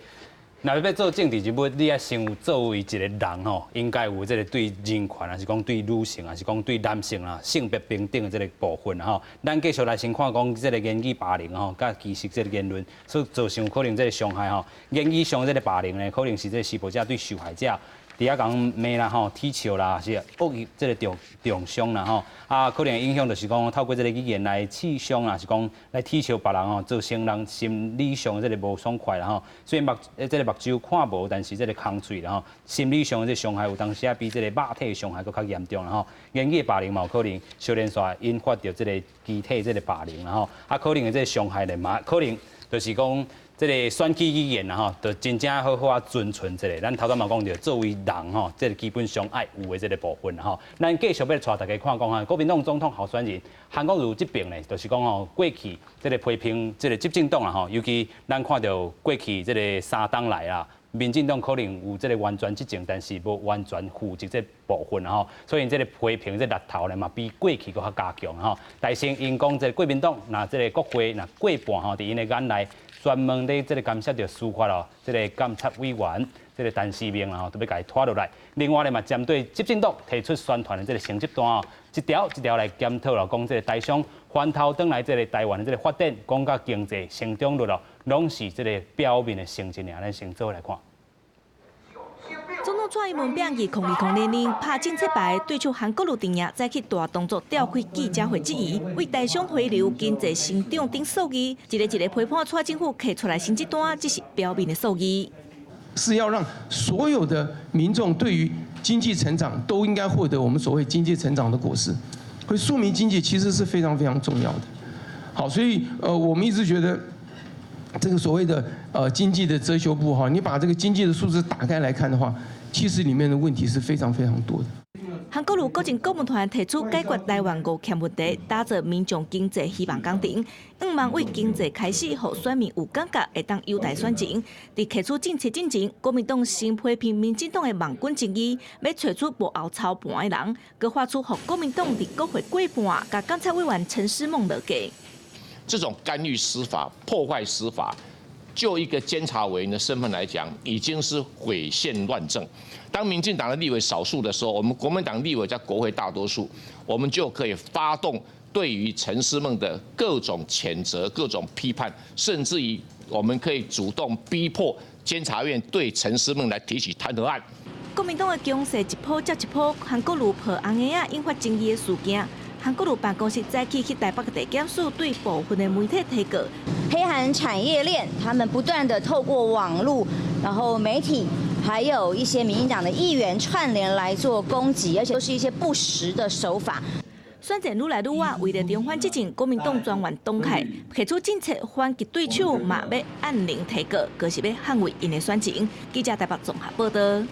若欲做政治人物，你愛先有作為一個人吼，應該有這个對人權，抑是講對女性，抑是講對男性啦，性別平等的這个部分吼。咱繼續來先看講這个言語霸凌吼，佮歧視這个言論所造成有可能這个傷害吼。言語上這个霸凌呢，可能是這个施暴者對受害者。佇遐共罵啦吼，恥笑啦，是惡意這个中傷啦吼，啊，可能影響就是講透過這个語言來刺傷啦，是講來恥笑別人吼，造成人心理上這个無爽快啦吼。雖然這个目睭看無，但是這个空喙啦吼，心理上的這個傷害有當時仔比這个肉體傷害閣較嚴重啦吼。言語霸凌嘛有可能相連紲引發著這个肢體這个霸凌啦吼，啊，可能的這个傷害咧嘛，可能就是講。這个選舉語言啦吼，就真正好好仔遵循這个。咱頭拄嘛講著，作為人吼，這个基本上愛有的這个部分吼。咱繼續欲帶大家看講哈，國民黨總統候選人韓國瑜這邊呢，就是講吼，過去這个批評這个執政黨啦吼，尤其咱看著過去這个3冬來啦，民進黨可能有這个完全執政，但是無完全負責這部分吼，所以這个批評這个力頭呢嘛，比過去閣較加強吼。但是𪜶講這个國民黨若這个國會若過半吼，佇𪜶的眼內。專門咧這个干涉著司法咯，這个監察委員，這个陳時明啦吼，都欲共伊拖落來。另外咧嘛，針對執政黨提出宣傳的這个成績單哦，一條一條來檢討咯，講這个台商翻頭轉來這个台灣的這个發展，講到經濟成長率咯，攏是這个表面的成績爾。咱先做伙來看。總統蔡英文拚2020年拍政策牌，對手韓國瑜陣營再去大動作調開記者會質疑，為台商回流、經濟成長等數字，一个一个批判蔡政府提出來成績單，只是表面的數字。是要讓所有的民眾對於經濟成長都應該獲得我們所謂經濟成長的果實，所以庶民經濟其實是非常非常重要的。好，所以我們一直覺得這個所謂的經濟的遮羞布哈，你把這個經濟的數字打開來看的話，其實裡面的問題是非常非常多的。韓國瑜國陣顧問團提出解決台灣五欠問題，打造民眾經濟希望工程，向望為經濟開始，予選民有感覺會當優待選情。佇提出政策進前，國民黨先批評民進黨的網軍爭議，欲揣出幕後操盤的人，閣發出予國民黨佇國會過半，共監察委員陳詩夢落架。這種干預司法、破壞司法，就一個監察委員的身份來講，已經是毀憲亂政。當民進黨的立委少數的時候，我們國民黨立委在國會大多數，我們就可以發動對於陳詩夢的各種譴責、各種批判，甚至於我們可以主動逼迫監察院對陳詩夢來提起彈劾案。國民黨的攻勢一波接一波，韓國瑜抱紅嬰仔引發爭議的事件。韓國瑜辦公室早起去台北的地檢署對部分的媒體提告。黑韓產業鏈，他們不斷的透過網路，然後媒體，還有一些民進黨的議員串聯來做攻擊，而且都是一些不實的手法。選戰愈來愈倚，為著重返執政，國民黨專員董凱提出政策反擊對手，嘛欲按鈴提告，閣是欲捍衛𪜶的選情。記者台北綜合報道。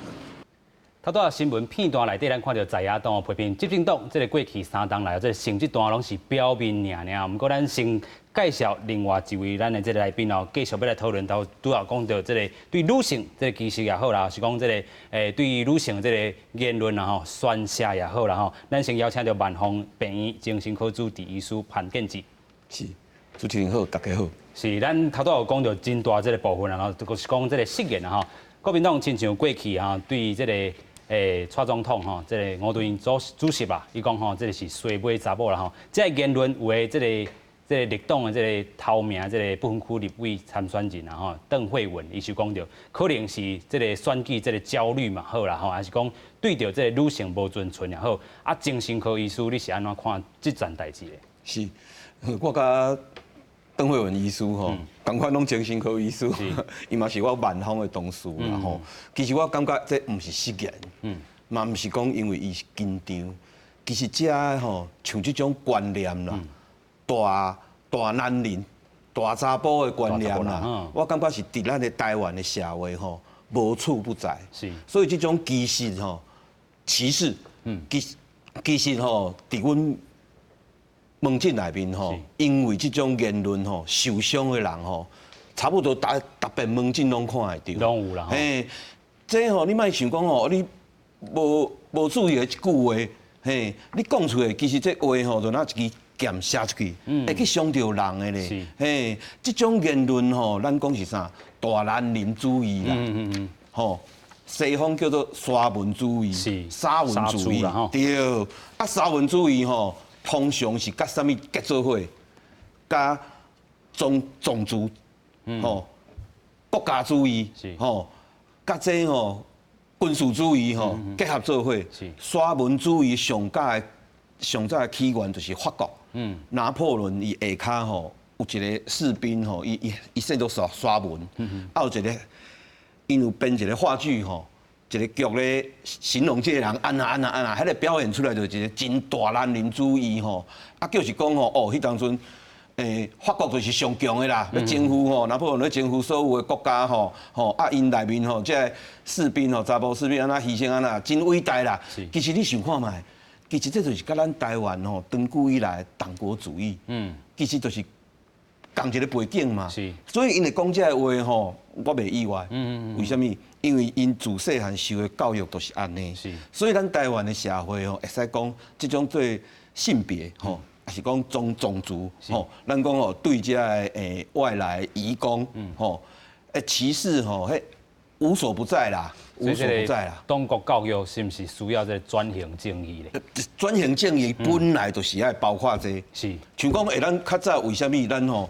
頭拄仔新聞片段內底，咱看著在野黨批評執政黨，這个過去三冬來，這个成績單攏是表面爾爾。毋過咱先介紹另外一位咱的這个來賓哦，繼續欲來討論到拄仔講著這个對女性這个歧視也好啦，是講這个對女性這个言論啊吼宣洩也好啦吼，咱先邀請著萬芳病院精神科主治醫師潘建志。是，主持人好，大家好。是，咱頭拄仔有講著真大這个部分啊，就是講這个失言啊吼。國民黨親像過去啊，對這个蔡總統吼，這个吳敦義主主席啊，伊講吼，這个是衰尾查某啦吼，這个言論有的這個綠黨的這个頭名，這個不分區立委參選人啊吼，鄧惠文，伊就講著，可能是這個選舉這个焦慮嘛好啦吼，還是講對著這个女性無尊重也好，啊，精神科醫師你是按怎看這件代誌的？是，我佮鄧惠文醫師吼，仝款攏精神科醫師，伊嘛是我萬芳的同事啦吼。其實我感覺這毋是失言，嘛毋是講因為伊是緊張，其實這吼像這種觀念啦，大大男人、大查埔的觀念啦，我感覺是佇咱的台灣的社會吼無處不在。所以這種歧視吼、歧視，其實吼，佇阮門診內面吼，因為這種言論吼受傷的人吼，差不多逐逐遍門診攏看會著。攏有啦。嘿，這吼你莫想講吼，你無注意的一句話，嘿，你講出來，其實這話吼就若一支劍射出去，會去傷著人的咧。嘿，這種言論吼，咱講是啥？大男人主義啦。吼，西方叫做沙文主義。沙文主義。對。啊，沙文主義吼，通常是佮啥物結做伙？佮種族，吼，國家主義，吼，佮這吼軍事主義吼結合做伙。沙文主義上早上早的起源就是法國。拿破崙伊下跤吼有一個士兵吼，伊姓做沙文，啊有一个，𪜶有編一個話劇吼。一個劇咧形容這個人按怎按怎按怎，彼个表演出來就是一個真大男人主義吼，啊，就是講吼，哦，彼當陣，法國就是上強的啦，欲征服吼，拿破崙欲征服所有的國家吼，吼，啊，𪜶內面吼，這个士兵吼，查埔士兵按怎犧牲按怎，真偉大啦。其實你想看覓，其實這就是佮咱台灣吼長久以來黨國主義，其實就是仝一個背景嘛。所以𪜶會講這个話吼，我袂意外。為啥物？因為𪜶自細漢受的教育都是按呢，所以咱台灣的社會吼，會使講這種對性別吼，抑是講種族吼，咱講吼對這个外來移工吼，歧視吼，彼無所不在啦，無所不在啦。黨國教育是毋是需要這個轉型正義咧？轉型正義本來就是愛包括這個，像講咱較早為啥物咱吼？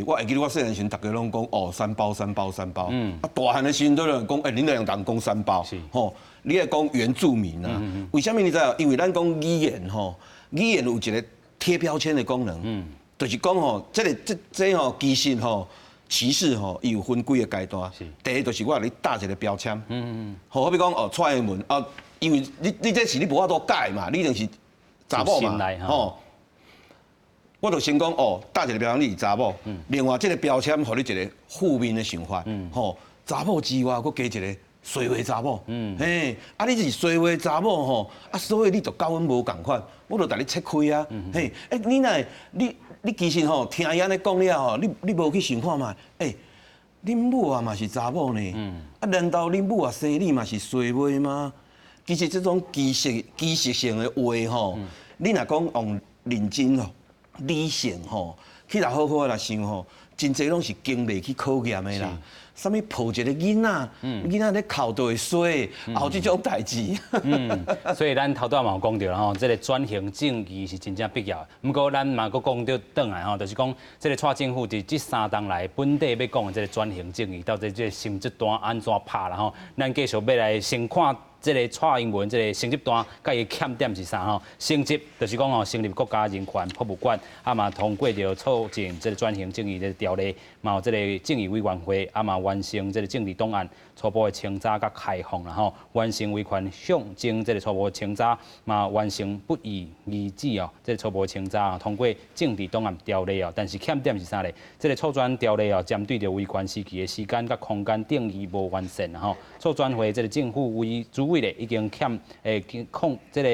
我會記得我細漢時，逐家攏講哦，三胞三胞三胞。啊，大漢的時陣都有人講，恁兩人講三胞。吼，你愛講原住民啊？為啥物你知影？因為咱講語言吼，語言有一個貼標籤的功能。就是講吼，這个這這吼，其實吼，歧視吼，伊有分幾个階段。第一就是我予你貼一個標籤。好比講哦，蔡英文啊，因為你這是你無法度改嘛，你就是查某嘛，吼。我就先講哦，貼一個標籤你是查某，另外這个標籤予你一個負面的想法，吼，查某之外，閣加一個衰話查某，嘿，啊你是衰話查某吼，啊所以你就佮阮無仝款，我就共你切開啊，嘿，欸你若你你其實吼聽伊按呢講了吼，你無去想看覓，欸，恁母啊嘛是查某呢，啊難道恁母啊生你嘛是衰話嗎？其實這種歧視性的話吼，你若講用認真吼、理性吼，去來好好來想吼，真濟攏是經袂起考驗的啦。啥物抱一個囡仔，囡仔咧哭就會衰，有這種代誌。嗯，所以咱頭拄仔嘛有講著啦吼，這個轉型正義是真正必要的。毋過咱嘛閣講著轉來吼，就是講這個蔡政府佇這3冬來本底欲講的這個轉型正義，到底這個成績單按怎拍啦吼？咱繼續欲來先看這個蔡英文這個成績單，佮伊欠點是啥吼？成績就是講吼，成立國家人權博物館，啊嘛通過著促進這個轉型正義這個條例，嘛有這個正義委員會，啊嘛完成這個政治檔案初步的清查佮開放啦吼，完成維權象徵這個初步的清查，嘛完成不義兒子哦，這個初步的清查通過政治檔案條例哦，但是欠點是啥咧？這個促轉條例哦，針對著維權時期的時間佮空間定義無完善吼，促轉會這個政府委主委咧已經欠空這個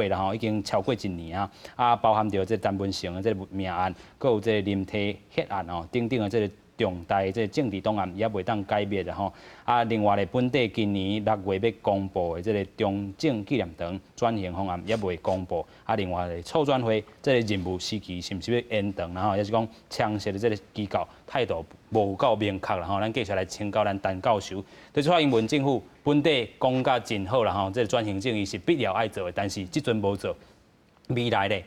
缺啦吼，已經超過一年啊，啊包含著這個陳文成的這個命案，閣有這個林體血案哦等等的這個重大這個政治檔案也袂當解密啦吼。啊，另外咧，本底今年6月欲公布的這個中正紀念堂轉型方案也未公布。啊，另外咧，促轉會這個任務時期是毋是欲延長啦吼，抑是講創設的這個機構態度無夠明確啦吼。咱繼續來請教咱陳教授，對蔡英文政府本底講甲真好啦吼，這個轉型正義是必要愛做的，但是這陣無做，未來咧，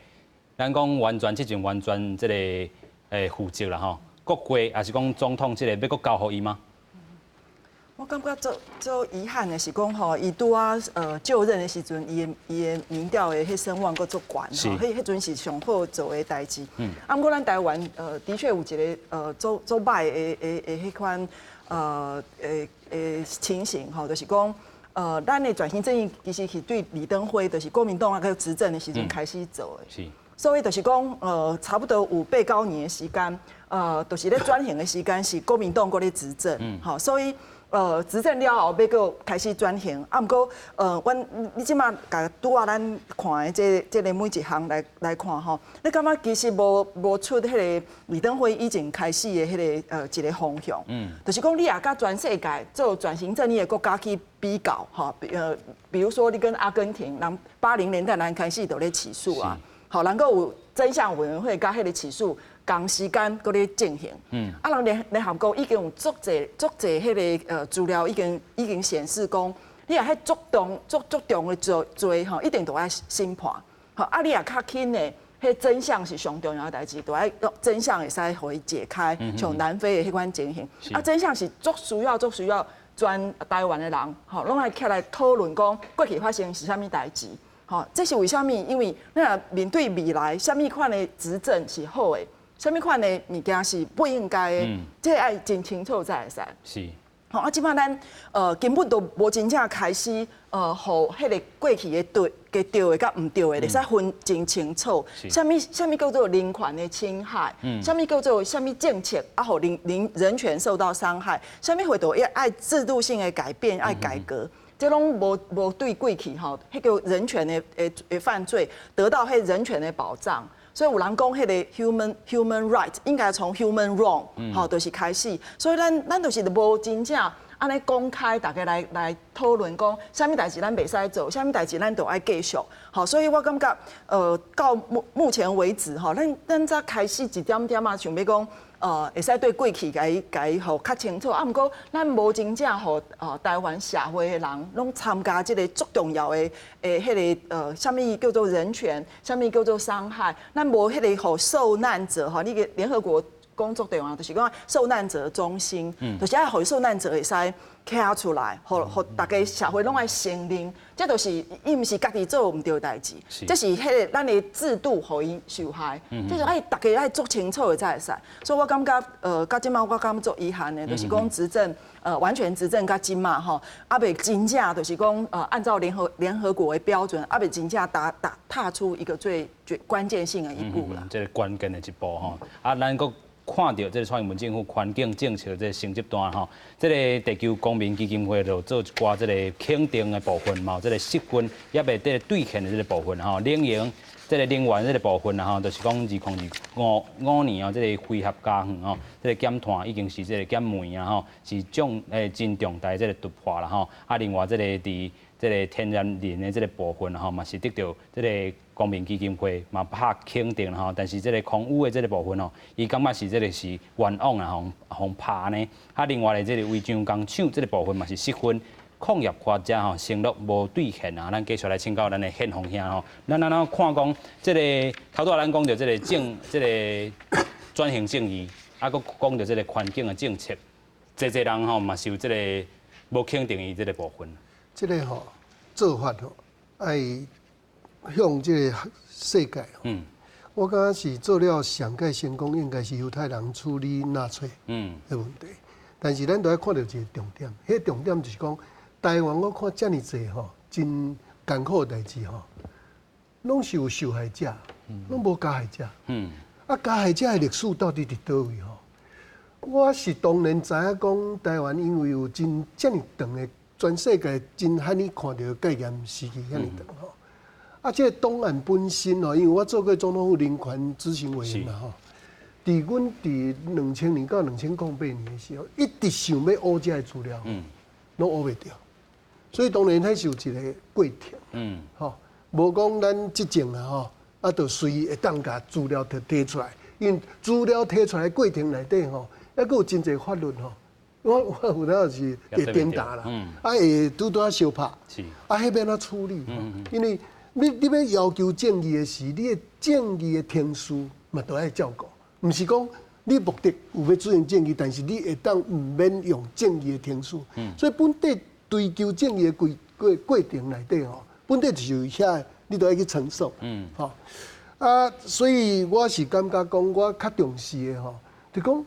咱講完全這陣完全這個負責啦吼。國會抑是講總統這個欲閣交予伊嗎？我感覺足足遺憾的是講吼，伊拄仔就任的時陣，伊的民調的彼聲望閣足懸吼，彼彼陣是上好做的代誌。啊，毋過咱台灣的確有一個足足䆀的彼款的情形吼，就是講咱的轉型正義其實是對李登輝，就是國民黨啊閣執政的時陣開始做的。所以就是講差不多有8、9年的時間，就是咧轉型的時間是國民黨閣咧執政，吼，所以執政了後，欲閣開始轉型，啊，毋過，阮你這馬共拄仔咱看的這個每一項來看吼，你感覺其實無出彼個李登輝以前開始的彼個一個方向，就是講你若佮全世界做轉型正義的國家去比較，吼，比如說你跟阿根廷，人80年代人開始就咧起訴啊，好，人閣有真相委員會佮彼個起訴。仝時間閣咧進行，啊，人聯合國已經有足濟足濟彼個資料已經顯示講，你若彼足重足足重的罪吼，一定都愛審判，吼，啊，你若較輕的，彼真相是上重要的代誌，都愛真相會使予伊解開，像南非的彼款情形，啊，真相是足需要足需要全台灣的人，吼，攏愛起來討論講過去發生是啥物代誌，吼，這是為啥物？因為你若面對未來，啥物款的執政是好的？啥物款的物件是不應該的，這個愛真清楚才會使。吼啊，這擺咱根本都無真正開始予彼個過去的對、嘅對的佮毋對的，會使分真清楚。啥物啥物叫做人權的侵害？啥物叫做啥物政策啊？予人權受到傷害？啥物會都要愛制度性的改變、愛改革？這攏無對過去吼，彼個人權的犯罪得到彼人權的保障。所以有人講，彼個 human right 應該從 human wrong 吼，就是開始。所以咱就是無真正按呢公開，大家來討論講，啥物代誌咱袂使做，啥物代誌咱都愛繼續。好，所以我感覺，到目前為止，吼，咱才開始一點點仔，想欲講，會使對過去共伊共伊予較清楚。啊，毋過咱無真正予台灣社會的人攏參加這個足重要的彼個啥物叫做人權，啥物叫做傷害，咱無彼個予受難者吼，你個聯合國工作重要就是講受難者中心，就是愛予受難者會使徛出來，予大家社會攏愛承認，這就是伊毋是家己做毋對代誌，這是彼個咱的制度予伊受害，這是愛大家愛足清楚的才會使。所以我感覺，到這擺我感覺足遺憾的，就是講執政，完全執政到這擺吼，猶未真正就是講，按照聯合國的標準，猶未真正踏出一個最最關鍵性的一步啦。這個關鍵的一步吼，啊，咱閣看著這个蔡英文政府環境政策這个成績單吼，這个地球公民基金會就做一寡這个肯定的部分，嘛有這个失分猶未這个兌現的這个部分吼，能源這个能源這个部分啊吼，就是講2025年哦，這个非核家園吼，這个減碳已經是這个減煤啊吼，是重真重大這个突破啦吼。啊，另外這个佇這个天然林的這个部分吼，嘛是得著這个公民基金會嘛拍肯定吼，但是這个空污的這个部分吼，伊感覺是這个是冤枉啊，予予拍呢。啊，另外的這个違章工廠這个部分嘛是失分。礦業發展吼，承諾無兌現啊！咱繼續來請教咱的憲鴻兄吼，咱按怎看講這个頭拄仔咱講著這个政，這个轉型正義，啊，閣講著這个環境的政策，濟濟人吼嘛是有這个無肯定伊這个部分。這个吼做法吼，愛向這个世界。我感覺是做了上蓋成功，應該是猶太人處理納粹的問題。但是咱都愛看著一个重點，彼個重點就是講。台灣我看遮爾濟吼，真艱苦的代誌吼，攏是有受害者，攏無加害者。啊，加害者的歷史到底佇佗位吼？我是當然知影講，台灣因為有真遮爾長的全世界真罕見看著戒嚴時期遐爾長吼。啊，這個檔案本身吼，因為我做過總統府人權諮詢委員嘛吼。佇阮佇2000年到2008年的時候，一直想欲挖這个資料，攏挖袂著。所以當然，彼是有一个過程，吼，無講咱執政啊，吼，啊，就隨會當共資料提提出來，因為資料提出來過程內底吼，猶閣有真濟法律吼，我有當時會顛倒啦，啊會拄拄仔相拍，啊，彼欲按怎處理？因為你欲要求正義的時，你的正義的程序嘛都愛照顧，毋是講你目的有欲執行正義，但是你會當毋免用正義的程序，所以本底。追求正義的過程內底吼，本底就是有遐，你都愛去承受。吼啊，所以我是感覺講，我較重視的吼，就講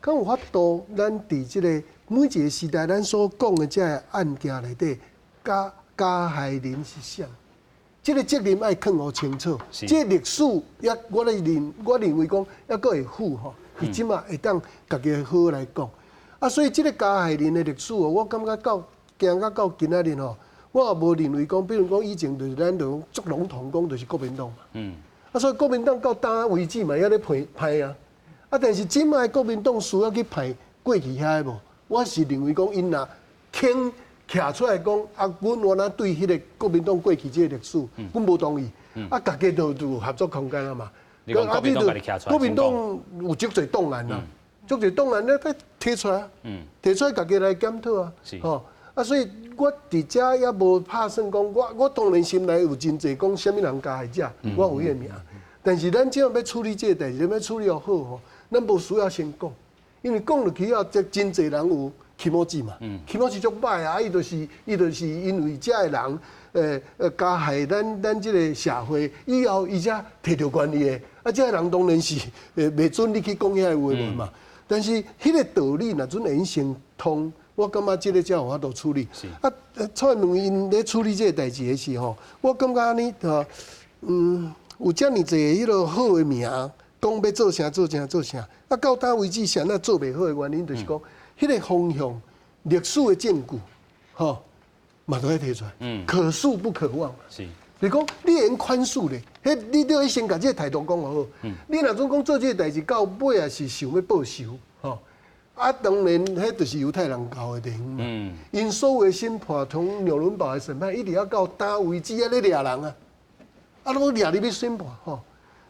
敢有法度，咱佇這个每一个時代，咱所講的這个案件內底，加害人是啥？這个責任愛囥予清楚。這个歷史也，我認為講，猶閣會赴吼，伊這馬會當家己好來講。啊，所以這个加害人的歷史哦，我感覺到。行到今仔日吼，我也無認為講，比如講以前就是咱就足籠統講，就是國民黨嘛。啊，所以國民黨到今為止嘛，猶咧批判啊。啊，但是這擺國民黨需要去判過去遐个無？我是認為講，𪜶若肯徛出來講，啊，阮原來對彼个國民黨過去這个歷史，阮無同意。啊，家己就有合作空間啊嘛。你講國民黨家己徛出來，國民黨有足濟檔案啊，足濟檔案咧，提出來啊，提出來家己來檢討啊，吼。啊，所以我佇遮也無拍算講，我當然心內有真濟講啥物人加害者，我有彼个名。但是咱這樣欲處理這個代誌，欲處理予好吼，咱無需要先講，因為講落去後，這真濟人有気持ち嘛，気持ち足歹啊！伊就是因為這个人，加害咱這个社會，以後伊才提著權力的。啊，這个人當然是袂准你去講遐个話嘛。但是彼个道理若準會用先通。我感覺這个才有法度處理。啊，蔡英文𪜶咧處理這个代誌的時候，我感覺按呢，吼，有遮爾濟彼个好的名，講欲做啥做啥做啥，啊，到今為止啥若做袂好的原因，就是講，彼个方向歷史的證據，吼，嘛都愛提出來。可恕不可忘。就是講，你會用寬恕咧，彼你著愛先共這个態度講好。你若準講做這个代誌到尾也是想欲報仇，吼。啊，當然，彼就是猶太人𠢕的地方嘛。𪜶所有的審判，從紐倫堡的審判，一直猶到今為止，猶咧掠人啊！啊，攏掠入去審判吼。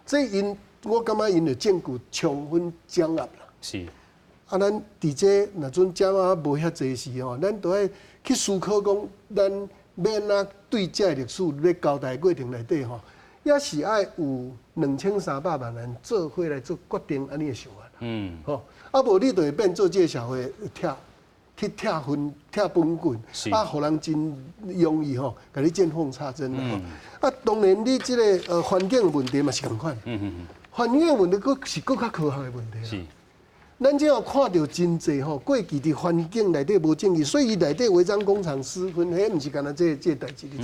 這𪜶，我感覺𪜶的證據充分掌握啦。啊，咱佇這若準掌握無遐濟時吼，咱都愛去思考講，咱欲按怎對這个歷史欲交代過程內底吼，也是愛有2300萬人做伙來做決定按呢的想法。吼，啊無你就會變做這个社會拆去拆分拆分棍，啊，予人真容易吼，共你見縫插針啦。啊，當然你這个環境的問題嘛是仝款。環境的問題閣是閣較科學的問題。咱這有看著真濟吼，過去佇環境內底無正義，所以伊內底違章工廠私分，彼毋是干焦這個代誌，你知？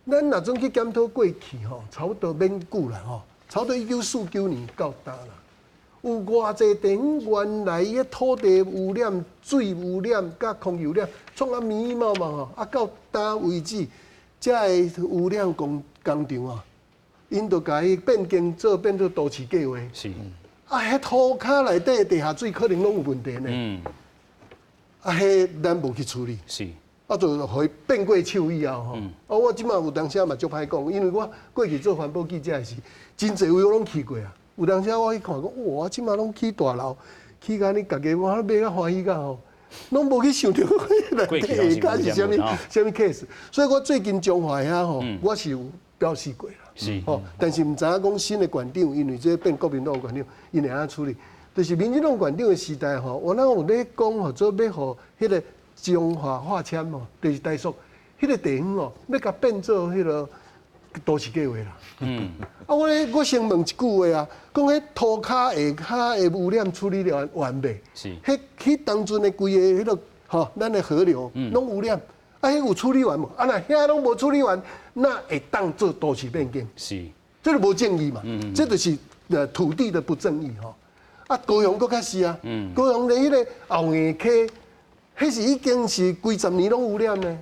咱若準去檢討過去吼，差不多免久啦吼，差不多1949年到今啦。有偌濟地方原來伊土地污染、水污染、佮空氣污染，創啊密密麻麻吼，啊到今為止，這个污染工廠啊，𪜶就共伊變更做變做都市計劃。啊，彼塗跤內底地下水可能攏有問題呢。啊，彼咱無去處理。啊，就予伊變過手以後吼，啊，我這馬有當時嘛足歹講，因為我過去做環保記者時，真濟位我攏去過啊。有當時我去看講，哇，這馬攏起大樓，起甲你家己我買甲歡喜甲吼，攏無去想著內底下跤是啥物啥物 case。所以我最近彰化遐吼，我是有表示過啦。吼，但是毋知影講新的縣長，因為這變國民黨縣長，𪜶會按怎處理？就是民進黨縣長的時代吼，我那有咧講吼，做欲予彼個彰化化纖吼，就是台塑，彼個地方哦，欲共變做彼個都市計劃啦。啊，我先問一句話啊，講彼塗跤下跤的污染處理了完未？彼彼當陣的規个彼個吼，咱的河流攏污染，啊，彼有處理完無？啊，若遐攏無處理完，哪會當做都市變更？這個無正義嘛。這就是土地的不正義吼。啊，高雄閣較是啊，高雄的彼個後硬溪，彼是已經是幾十年攏污染呢。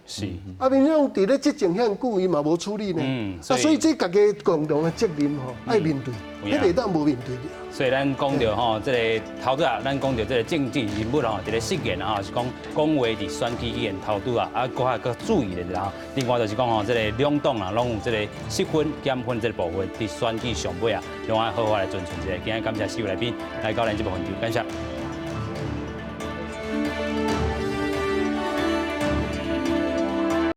啊，民進黨佇咧執政遐久，伊嘛無處理呢。啊，所以這家己共同的責任吼，愛面對，彼袂當無面對。所以咱講著吼，這个頭拄仔，咱講著這个政治人物吼，一个失言吼，是講講話佇選舉期間頭拄啊，啊，閣較閣注意咧吼。另外就是講吼，這个兩黨啊，攏有這个失分減分這个部分，佇選舉上尾啊，攏愛好好來遵循一下。今日感謝四位來賓來到咱節目現場，感謝。